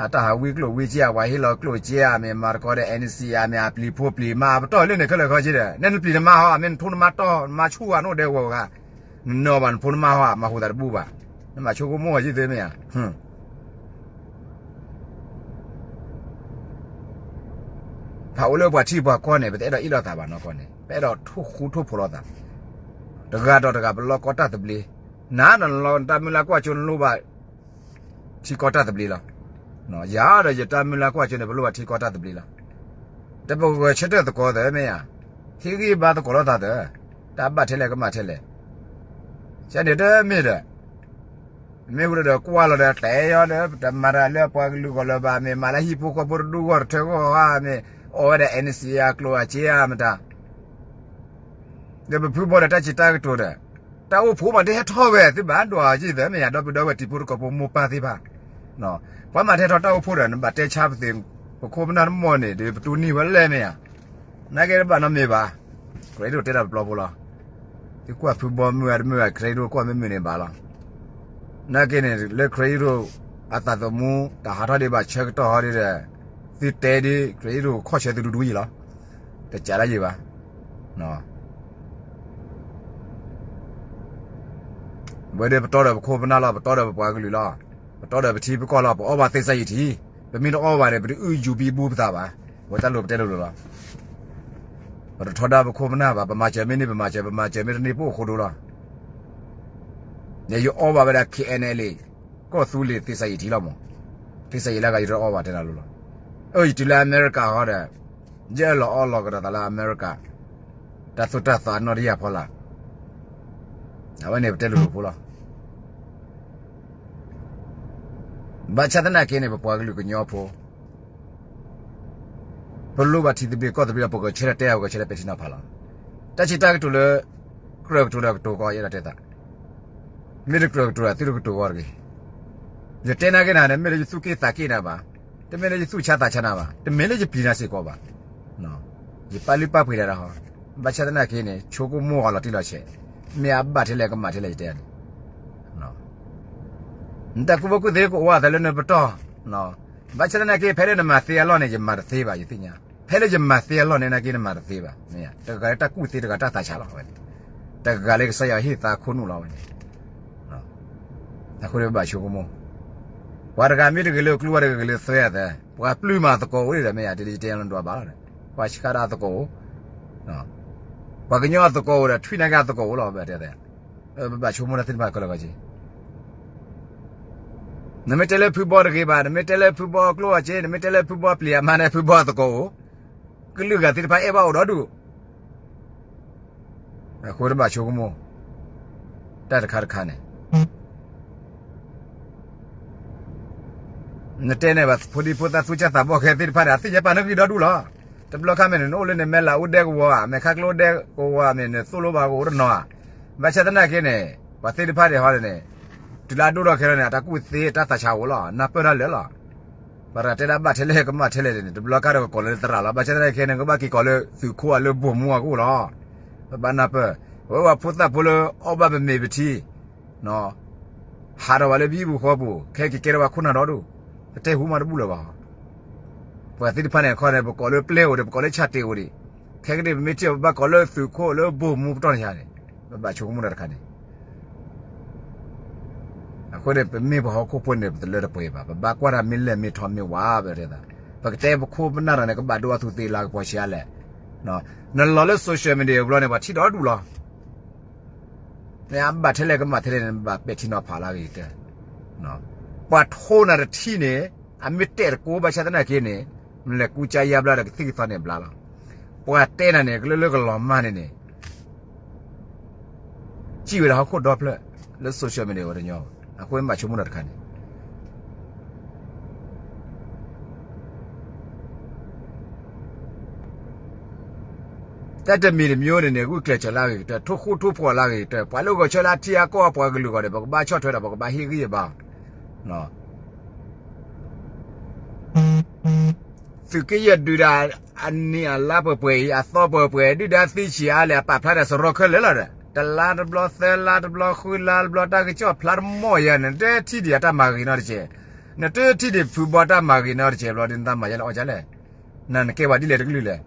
အတၢ်ဟးဝံကျိၣ်ဝံစ့ဧါ ပှၤဟ့ၣ်လီၤကျိၣ်စ့ဧါ မ့ၢ်မၤသကိးဒီး NCA မ့ၢ်အပျံၤဖိပျံၤမး အပတီၢ်လၢန့ၣ်ခဲလၢာ်ခဲဆ့ဒီး နဲနပျံၤနမါဟီ မ့ၢ်နထိနမါတီၢ် နမါဆူၣ်ဧါ နအိၣ်ဒဲးဝဲဂၤ, နနၢၤဘၣ်နဖိနမါဟီ မၤဟူးသးတဘူၣ်ဘၣ်, နမၤဆိကမိၣ်ဝဲယုၢ်သ့မ့ၢ်ဧါ. ဖးအိၣ်လၢပှၤထံပှၤကီၢ်န့ၣ် ပတအဲၣ်ဒိးအ့ၣ်လိာ်သးဘၣ်နီၢ်ကီၢ်န့ၣ် ပအဲၣ်ဒိးထိၣ်ဃူထိၣ်ဖိးလိာ်သး, တဂၤဒီးတဂၤပလီၢ်ကီတၢ်သဘျ့, နၤနလီၤတၢ်မုၢ်လၢ်ကွၢ်ကၠိနလိၣ်ဘၣ် ထံကီၢ်တၢ်သဘျ့လီၤ. ယၤဒီးယတၢ်မုၢ်လၢ်ကွၢ်ကၠိန့ၣ် ပလိၣ်ဘၣ်ထံကီၢ်တၢ်သဘျ့လီၤ. တပဂဲၤဆၢထၢၣ်သကိးသ့မ့ၢ်ဧါ, ဟ့ၣ်ဂံၢ်ဘါသကိးလိာ်သးသ့, တၢ်ဘၣ်ထဲလဲၣ်ကမၣ်ထဲလဲၣ်, ကန့ၣ်တမ့ၢ်ဒီး မ့ၢ်ဟူးဒီးကွၢ်လီၤဒီး တဲယီၤဒီး တမၤတၢ်လၢပှၤကလုာ်ဂီၢ်လၢၤဘၣ် မ့ၢ်မၤလၢဟံၣ်ဖိဃီဖိတဒူၣ်ဂီၢ်တထၢဂီၢ်ဧါ မ့ၢ်အီၣ်ဝဲဒၣ် NCA အကျိၣ်အစ့ဧါမတၤ, ဒီးပဖုဘီဒီးတၢ်စံးတၢ်ကတိၤဒီး တၢ်အိၣ်ဖှိၣ်မးတဟဲထီၣ်ဝဲ သုဘၣ်ဒွးက့ၤသ့မ့ၢ်ဧါ ဒီပုၢ်ဒီဝဲၢ်တံၤဖိသကိးဖိမိၢ်ပၢ်သ့ၣ်တဖၣ်, ပှၤမၤတဟဲထီၣ်တၢ်အိၣ်ဖှိၣ်ဒီး နဘၣ်တဲဆါပသ့ၣ် ပခိၣ်ပနၢ်တမီၢ်န့ၣ်ဒီး ပတူၢ်နံၣ်ဝဲလဲၣ်မ့ၢ်ဧါ, နာ်က့တဘၣ်နီတမံၤဘၣ်, ခရံာ်ဒိၣ်တဲတၢ်ပျီဖိလီၤ. သုကွၢ်ဖုဘီမုၢ်ဂၤတမုၢ်ဂၤ ခရံာ်ဒိၣ်ကွၢ်မ့ၢ်မုၢ်န့ၣ်ဘၣ်လီၤ. နာ်က့န့ၣ် လၢခရံာ်ဒိၣ်အသးသမူ တၢ်ဟးထီၣ်ဒံးဘၣ်ဆၢကတီၢ်ဟီဒ်ဒီး သုတဲဒ် ခရံာ်ဒိၣ်ခီၣ်ဆၢသုဒူဒူယံၤလီၤ. တစးလၢယံၤဘၣ်. ဝဲဒီးပတီဒီးပခိၣ်ပနၢ်လီၤ, ပတီဒီးပပှၤကလုာ်လီၤ, ပတီဒီးပထံပကီၢ်လီၤ, ပအီၣ်ဘၣ်သ့ၣ်စၢ်ယံၤထံ, ပမ့ၢ်တအီၣ်ဘၣ်ဒီး ပတအုၣ်ယူၤဘံဘူပသးဘၣ်, ဝဲတၢ်လိၤပတဲလိၤလိၤလီၤ. ပတထီဒါပခိၣ်ပနၢ်ဘၣ်, ပမၤစၢၤမ့ၢ်န့ၢ် ပမၤစၢၤ, ပမၤစၢၤမ့ၢ်တန့ၢ် ပအိၣ်ဃိဒိလီၤ. ယအီၣ်ဘၣ်ဝဲဒၣ် KNLA ကီၢ်သူလ့ၤသ့ၣ်စၢ်ယံၤထံလီၤမး, သ့ၣ်စၢ်ယံၤလၢအဂၤယတအီၣ်ဘၣ်တဲနၤလိၤလီၤ. အၢ ယတုၤလၢအမဲရကၤဟီဒီး ယအၢၣ်လီၤအီလီၤကဒီးသးလၢအမဲရကၤ တၢ်သိၣ်တၢ်သီအနီၣ်တယၢ်ဖီလာ်, အဝဲန့ၣ်ပတဲလိၤလိၤဖိလီၤ. ဘၣ်ဆၣ်သနာ်က့န့ၣ် ပပှၤကလုာ်ကညီဖိ ပလိၣ်ဘၣ်ထံသဘျ့ကီၢ်သဘျ့ဒီး ပဂဲၤဆၢထၢၣ်တဲ ပဂဲၤဆၢထၢၣ်ပဲာ်ထံနီၤဖးလီၤ. တၢ်စံးတၢ်ကတိၤလၢ ကြၢးကတိၤဒီးကတိၤကီး ယအဲၣ်ဒိးတဲသး, မ့ၢ်တကြၢးကတိၤဒီး သုတကတိၤကီးတဂ့ၤ. ယတဲနာ်က့နၤန့ၣ် မ့ၢ်လၢယသူၣ်က့ၣ်သးက့ၣ်နၤဘၣ်, တမ့ၢ်လၢယသူၣ်ဆါသးဆါနၤဘၣ်, တမ့ၢ်လၢယပျံၤနၤစ့ၢ်ကီးဘၣ်. ယပာ်လုၢ်ပာ်ပှ့ၤတၢ်ဒီးဟီ, ဘၣ်ဆၣ်သနာ်က့န့ၣ် ဆိကမိၣ်အီၤလီၤတံၢ်လီၤဆဲး, မ့ၢ်အဘၣ်ထဲလဲၣ်ကမၣ်ထဲလဲၣ် ယတဲန့ၣ် နတၢ်ကူၣ်ဘၣ်ကူၣ်သ့ကအိၣ်အသးလၢနပတီၢ်, ဘၣ်ဆၣ်သနာ်က့ ဖဲလၢနမၤသ့အလီၢ်န့ၣ် ယမၤတသ့ဘၣ် ယသ့ၣ်ညါ, ဖဲလၢယမၤသ့အလီၢ်န့ၣ်နာ်က့ နမၤတသ့ဘၣ်, တဂၤလၢတၢ်ကူၣ်သ့တဂၤတၢ်သးဆးလီၤဝဲန့ၣ်, တဂၤလၢကစၢ်ယွၤဟ့ၣ်သးခိၣ်နူာ်လီၤဝဲန့ၣ်, အဃိန့ၣ်ပဘၣ်ဆိကမိၣ်, ပှၤတဂၤမ့ၢ်တဂ့ၤလၢကျိ ပှၤတဂၤဂ့ၤလၢသွဲအသး, ပှၤပျုၢ်မးသကိးအိၣ်ဒ်ဒီး မ့ၢ်ယၤ ဒ်ယတဲလီၤဒွးဘၣ်လီၤ, ပှၤဆှၢဒၣ်သကိးအိၣ်, ပှၤကညီသကိးအိၣ်ဒီး ထွံၣ်နာ်က့သကိးအိၣ်လီၤ, ပဘၣ်ဆိကမိၣ်တၢ်သ့ၣ်တဖၣ်ကလၢာ်ကီက့ နမ့ၢ်တဲလၢဖုဘီတဂ့ၤဘၣ်, နမ့ၢ်တဲလၢဖုဘီကျိအီၤက့, နမ့ၢ်တဲလၢဖုဘီပျံၤအမါန့ၣ် ဖုဘီသကိးအိၣ်, ကလုာ်ဂၤသ့ၣ်တဖၣ်အဲၣ်ဘၣ်အိၣ်ဒီဒူၣ်, အဃိတဘၣ်ဆိကမိၣ်, တၢ်တခါတခါန့ၣ် နတဲန့ၣ်ဘၣ် ဖိဒံဖိသၣ်သူၣ်ကၢ်သးဘီၣ်ခဲသ့ၣ်တဖၣ်န့ၣ် အသ့ၣ်ညါပာ်နဂံၢ်ဒီဒူၣ်လီၤ. တဘျီခါမ့ၢ်န့ၣ် နအိၣ်လၢန့ၣ် မဲၢ်လးအိၣ်ဒဲကဝီၤဧါ, မဲၢ်ခါကျိအိၣ်ဒဲကဝီၤဧါ, မ့ၢ်နသိၣ်လိဘၣ်ကအိၣ်တနီၤဧါ, ဘၣ်ဆၣ်သနာ်က့န့ၣ် ပှၤသ့ၣ်တဖၣ်န့ၣ်ဟီန့ၣ် တုၤလၢအဒိၣ်ထီၣ်ခဲလၢာ်န့ၣ် အတၢ်ကူၣ်သ့တၢ်သးဆးအိၣ်လီၤ, နၢ်ပၢၢ်တၢ်လၢာ်လီၤ. ပှၤတဂၤတဲဒၣ်ဘၣ်ထဲလဲၣ်ကမၣ်ထဲလဲၣ်န့ၣ် တဘျီခါဒီးကကိးလၢသရၣ်လီၤ, ဘၣ်ဆၣ်သနာ်က့န့ၣ် ကဘၣ်က့ၤကိးလၢသုးခိၣ်ဧါ လၢဘိၣ်မူဧါကအိၣ်လီၤ. ပဘၣ်နၢ်ပၢၢ်, အဝဲပှၤဖိသၣ်ဖိလၢအီၣ်ဘၣ်ပမ့ၤပထံ ဟးထီၣ်ဝဲလၢပဟံၣ်ပူၤဃီပူၤ, ခဲကကဲထီၣ်ဝဲခိၣ်နၢ်ဒီဒူၣ်, ပတဲဟူမးတဘူၣ်လၢၤဘၣ်. ပှၤသ့ၣ်တဖၣ်န့ၣ်အခီန့ၣ် ပကိးလၢပျဲၢ်အိၣ်ဒံး, ပကိးလၢဆၣ်တ့ၢ်အိၣ်ဒံး, ခဲကနံၣ်ပမ့ၢ်ထံၣ် ပဘၣ်ကိးလၢသုးခိၣ်လၢဘိၣ်မူပတီၢ်န့ၣ်ယါန့ၣ်, ပဘၣ်ဆိကမိၣ်တၢ်တခါန့ၣ် အဃိန့ၣ် ပမ့ၢ်ပှၤဟီၣ်ခိၣ်ဖိန့ၣ် ပတလၢတပှဲၤဘၣ်, ပဘၣ်ကွၢ်တၢ်မ့ၢ်လဲၢ်မ့ၢ်ထီမ့ၢ်ဝါဘၣ်တဲသး, ပကတဲပခိၣ်ပနၢ်တၢ်န့ၣ် ကဘၣ်ဒိအသူးသ့လၢကပီၤဆံးအါလဲၣ်. နလီၤလၢ social media ဘျီန့ၣ် ပှၤထံၣ်ဒီဒူၣ်လီၤ. မ့ၢ်အဘၣ်ထဲလဲၣ်ကမၣ်ထဲလဲၣ်န့ၣ် ဘၣ်ပဲာ်ထံနီၤဖးလၢအဂ့ၤကတၢၢ်. ပှၤထိနၤတထံၣ်န့ၣ် အမ့ၢ်တဲာ်တကိးဘၣ်ဆၣ်သနာ်က့န့ၣ် နလဲၤကူကါယါဘျါဒီးကသံၣ်ကသီန့ၣ်ဘျါလီၤ. ပှၤတဲနၤန့ၣ် ကလၢလၢကလီၤမၢ်န့ၣ်န့ၣ် စံၣ်ဝဲဒၣ်ဟီၣ်ခိၣ်ဒီဖျၢၣ် လၢ social media ဝဲတညီဘၣ်, အဃိမ့ၢ်ဘၣ်ဆိကမိၣ်တၢ်တခါန့ၣ် တၢ်တမံၤတမံၤန့ၣ်န့ၣ် ဂုာ်ကျဲးစၢးလၢအဂ့ၤကတၢၢ်, ထိၣ်ဃူထိၣ်ဖိးလၢအဂ့ၤကတၢၢ်, ပှၤလၢဂဲၤဆၢလၢအထံအကီၢ်အပှၤကလုာ်ဂီၢ်ဒီး ပကဘၣ်ဆီၣ်ထွဲဒီး ပကဘၣ်ဟ့ၣ်ဂံၢ်ဟ့ၣ်ဘါ သုးက့ယဲၢ်ဒုးဒၣ်အနံၣ်အလါပှဲၤပှဲၤအံၤ အသီပှဲၤပှဲၤ ဒုၣ်ဒါသံဆံးအါလဲၣ် အပာ်ဖျါဒၣ်စရီခဲလၢာ်လီၤဒီး တလါတဘျီ သၢလါတဘျီ ဃုလါတဘျီ တၢ်ကစီၣ်ဖျါတမီၢ်ယၤန့ၣ် နတထံၣ်ဒံးအတၢ်မၤဂ့ၤနီတစဲး, နတထံၣ်ဒံးဖုဘီတၢ်မၤဂ့ၤနီတစဲးဘျီဒီး နသးမၤယဲလဲၣ်အီၣ်ကလဲၣ်, နနကဲပှၤဒ်လဲၣ်တကလုာ်လဲၣ်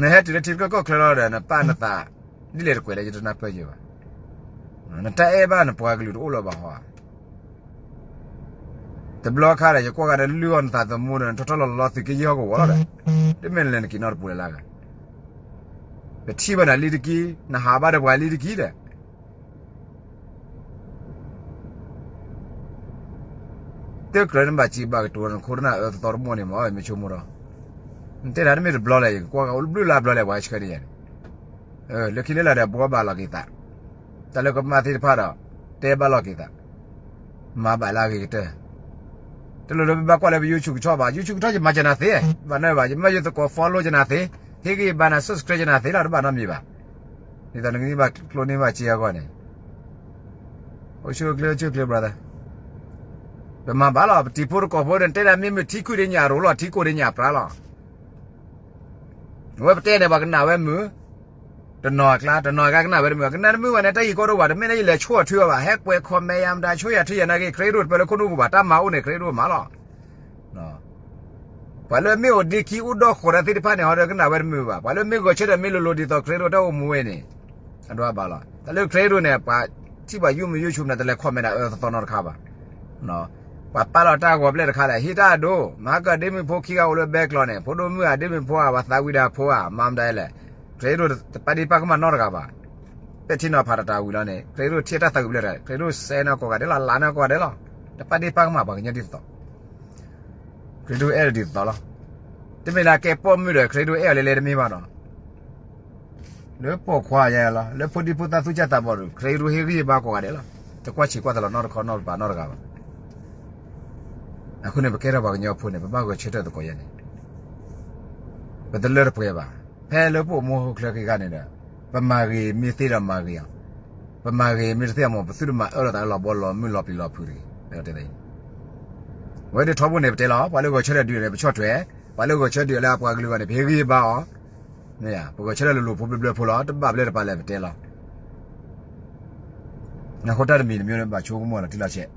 နဟဲတုၤလၢထံကီၢ်ချၢလီၤဒီး နပာ်နသး ဒ်လဲၣ်တကွဲးလဲၣ် ယတနၢ်ပၢၢ်ယဲဘၣ်. နတၢ်အဲၣ်ဘၣ်နပှၤကလုာ်တအိၣ်လၢၤဘၣ်ဟီဧါ. တဘျီခါဒီး ယကွၢ်ဂၤဒီးလုၢ်အီၣ်နသးသမူဒီး နထီၣ်ထီၣ်လီၤလီၤသုးက့ယဲၢ်ဟီၣ်ကဝီၤလီၤဒီး တမ့ၢ်နလဲၤနက့ၤနီတပူၤလၢၤလၢဂၤ, ပထံၣ်ဘၣ်နၤလံတက့ၢ်, နဟးဘၣ်ဒီးပှၤလံတက့ၢ်ဒီး တကြၢးနဘၣ်စံးဘၣ်ကတိၤနခိၣ်နၢ်အၢသသီတမီၢ်န့ၣ်မး မ့ၢ်ဆိကမိၣ်ဒီး, နတဲတၢ်တမ့ၢ်တဘျီလဲၣ် ယကကွၢ်ဂၤအိၣ်ဘျုးလၢ်ဘျီလဲၣ် ပှၤဆှၢန့ၢ်ယၤန့ၣ်, လၢခံန့ၣ်လၢဒီး ဘှီဘၣ်လီၤက့ၤသး, တၢ်လၢကမၣ်သ့ၣ်တဖၣ်ဒီး တဲဘၣ်လီၤက့ၤသး, မၤဘၣ်လၢအဂ့ၤကတၢၢ် တလိၣ်လၢပဘၣ်ကွၢ်လၢပ YouTube ကဆီဘၣ်, YouTube ကဆီယမၤကနၤသ့, ဘၣ်နၢ်ဘၣ် ယမၢယသကိး follow ကနၤသ့, ဟ့ၣ်ဂံၢ်ဘါနၤ subscribe ကနၤသ့လီၤ တဘၣ်နီတမံၤဘၣ်. ဒ်သိးနကန့ၢ်ဘၣ်ကျိန့ၢ်ဘၣ်စ့အဂီၢ်န့ၣ်, အိၣ်ဆူၣ်အိၣ်ချ့ အိၣ်ဆူၣ်အိၣ်ချ့ brother. ပမၤဘၣ်လီၤ ပတံၤဖိတကိးဖိဒီး နတဲဒၣ်မ့ၢ်မုၢ်ထံခုၣ်ဒ်ညၣ်ရိၤလီၤ ထံကိၢ်ဒ်ညၣ်ပြါလီၤ. အဝဲပတဲန့ၣ် ပှၤကနၣ်ဝဲမုာ်, တနီၤအကျါ တနီၤအကျါကနၣ်ဝဲတမုာ်, ကနၣ်တမုာ်ဘၣ်န့ၣ် တၢ်အံၤကီတအိၣ်ဘၣ်, တမ့ၢ်လၢယလဲၤဆိၣ်အီၤထုအီၤဘၣ်, ဟဲကွဲး comment ယၤမတၤ ဆိၣ်ယၤထုယၤနာ်က့ ခရံာ်ဒိၣ်တပၢၢ်လၢခိၣ်နူာ်ပူၤဘၣ်, တၢ်မၤအိၣ်န့ၣ် ခရံာ်ဒိၣ်မၤလီၤ. ပှၤလၢမ့ၢ်အိၣ်ဒ့ခံ အိၣ်ဒီးဃီၤတၢ်သ့ၣ်တဖၣ်န့ၣ် ဟီဒီးကနၣ်ဝဲတမုာ်ဘၣ်, ပှၤလၢမ့ၢ်ဂဲၤဆၢထၢၣ်မ့ၢ်လိၤလိၤဒ်သိးခရံာ်ဒိၣ်တၢ်အိၣ်မူဝဲန့ၣ်, အဒိဘၣ်လီၤ. တၢ်လၢခရံာ်ဒိၣ်န့ၣ် ပှၤထံၣ်ပှၤယုၢ်မုာ်ယုၢ်ဆူၣ်မနုၤ တလဲၤ comment ဒၣ်အၢသသီနီတခါဘၣ်. ပှၤပာ်လီၤတၢ်ဂီၤဘျဲၣ်တခါလဲၣ် ဟံးတၢ်အဒိ, မၤကၢၣ်ဒ့မုၣ်ဖိခံဂၤအိၣ်လၢဘဲကျီန့ၣ် ဖိဒိၣ်မုၣ်ဧါ ဒ့မုၣ်ဖိဧါ ပှၤသးဝံၤဒၣ်ဖိဧါ မၤမတၤလဲၣ်, ခရံာ်ဒိၣ်တပာ်ဒ့ပာ်ကမၣ်နီတဂၤဘၣ်. ပဲာ်ထံနီၤဖးတၢ်တၢ်ဝံၤလီၤန့ၣ် ခရံာ်ဒိၣ်ထံၣ်တၢ်သးဝံၤဘျဲၣ်တဂၤ ခရံာ်ဒိၣ်စဲနီၢ်ကိးဂၤဒဲးလီၤ လၤနီၢ်ကိးဂၤဒဲးလီၤ. တပာ်ဒ့ပာ်ကမၣ်ပှၤကညီဒ်သိး ခရံာ်ဒိၣ်အဲၣ်ဒိးဒ်သိးလီၤ. တမ့ၢ်လၢအကဲပိာ်မုၣ်ဒီး ခရံာ်ဒိၣ်အဲၣ်အီၤလဲၤလဲၤတမ့ၢ်ဘၣ်နီၤ. လၢပိာ်ခွါယဲလီၤ လၢဖိဒံဖိသၣ်သူၣ်စၢ်သးဘီၣ်ဒီး ခရံာ်ဒိၣ်ဟ့ၣ်ဂံၢ်ဟ့ၣ်ဘါကိးဂၤဒဲးလီၤ. တကွၢ်ဆံးကွၢ်သးလီၤနီတခီနီတပၤနီတဂၤဘၣ်. အဃိန့ၣ် ပကဲထီၣ်ပှၤကညီဖိန့ၣ် ပဘၣ်ဂဲၤဆၢထၢၣ်သကိးယဲန့ၣ် ပတလၢတပှဲၤဘၣ်. ဖဲလၢပအိၣ်မူဟီၣ်ခိၣ်ချၢက့ၤဂၤန့ၣ်ဒီး ပမၤဂ့ၤမ့ၢ်သ့ဒီးမၤဂ့ၤအီၤ, ပမၤဂ့ၤမ့ၢ်တသ့အမိၢ် ပသုတမၤအၢလိာ်သးလၢလီၤဘီလီၤမုၢ်လီၤပျံၤလီၤဖုးတဂ့ၤ. ဝဲဒၣ်ထီဘိန့ၣ်ပတဲလီၤ ပှၤလၢဂဲၤဆၢထၢၣ်ဒုးန့ၣ် ပဆီၣ်ထွဲ, ပှၤလၢဂဲၤဆၢထၢၣ်ဒုးလၢအပှၤကလုာ်ဂီၢ်န့ၣ် ပဟ့ၣ်ဂံၢ်ဟ့ၣ်ဘါအီၤ, ပဂဲၤဆၢထၢၣ်လၢလိၤဖိဘျၢဘျၢဖိလီၤ တဘၣ်ဘျဲၣ်တပၤလဲၣ်ပတဲလီၤ. အဃိတၢ်တမံၤတမံၤန့ၣ် ဘၣ်ဆိကမိၣ်လီၤတံၢ်လီၤဆဲး.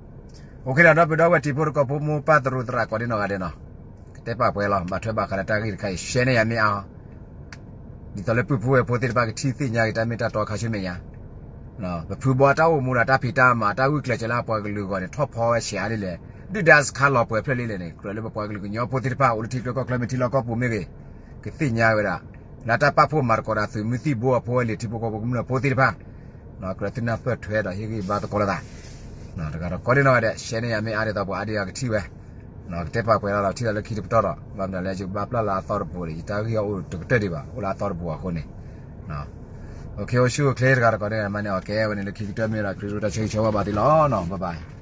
အိၣ်ခ့ဒီး ဒီပုၢ်ဒီဝဲၢ်တံၤဖိသကိးဖိ မိၢ်ပၢ်သရူးသရၣ်ကိးဒံနီၢ်ဂၤဒဲးနီၤ, ကတဲပာ်ပှဲၤလီၤ ဘၣ်ထွဲဘၣ်ဃးလၢတၢ်ဂ့ၢ်တခါအံၤ ရှဲန့ၢ်ယၤမ့ၢ်အါ ဒ်သိးလၢပုၢ်ဖိဝဲၢ်ဖိသ့ၣ်တဖၣ်ကထံၣ်သ့ၣ်ညါက့ၤတၢ်မ့ၢ်တၢ်တီခါဆူမဲာ်ညါ, ပဖုဘီတၢ်အိၣ်မူဒီးတၢ်ဖံးတၢ်မၤ တၢ်ဂုာ်ကျဲးစၢးလၢအပှၤကလုာ်အဂီၢ်န့ၣ် ထီၣ်ဖီဝဲဆံးအါဒ်လဲၣ်, ဒုၣ်ဒါစခါလီၤပှဲၤဖျၢၣ်လံလဲၣ်န့ၣ် ကြၢးလၢပပှၤကလုာ်ကညီဖိသ့ၣ်တဖၣ် အိၣ်လၢထံချၢကီၢ်ချၢမ့ၢ်ထံလီၢ်ကီၢ်ပူၤမ့ၢ်ဂ့ၤ, ကသ့ၣ်ညါဝဲဒၣ် လၢတၢ်ပာ်ဖှိၣ်မၤသကိးဒီးသုးမုၢ်သံၣ်ဘိအဖိဝဲလံၤ ထံဖိကီၢ်ဖိကမျၢၢ်ဖိသ့ၣ်တဖၣ် ကြၢးသုနၢ်ပၢၢ်ထွဲဒီးဟ့ၣ်ဂံၢ်ဘါသကိးလိာ်သး တဂၤဒီးကိးဒံနီၢ်ဂၤဒဲး ရှဲန့ၢ်ယၤမ့ၢ်အါဒ်သိးပှၤအါဒံအါကထံၣ်ဝဲ, ကတဲပာ်ပှဲၤလီၤဒီးထံၣ်ဒီးလၢခံတပတီၢ်ဒီး ဘၣ်မနုၤလဲၣ် ယကဘၣ်ပျၢ်လၢအသီတပူၤဒီး ယတၢ်ဂ့ၢ်အအိၣ်တကတၢၢ်ဒံးဘၣ် အိၣ်လၢအသီတပူၤအဃိန့ၣ်, အိၣ်ဆူၣ်အိၣ်ချ့တဂၤဒီးကိးဒံမၤန့ၢ်အီၤကဲဝဲန့ၣ်လၢခံကတၢၢ်မ့ၢ်ဒီး ခရံာ်တၢ်ဆိၣ်ဂ့ၤဆိၣ်ဝါဘၣ်သုလီၤနီၤ bye bye.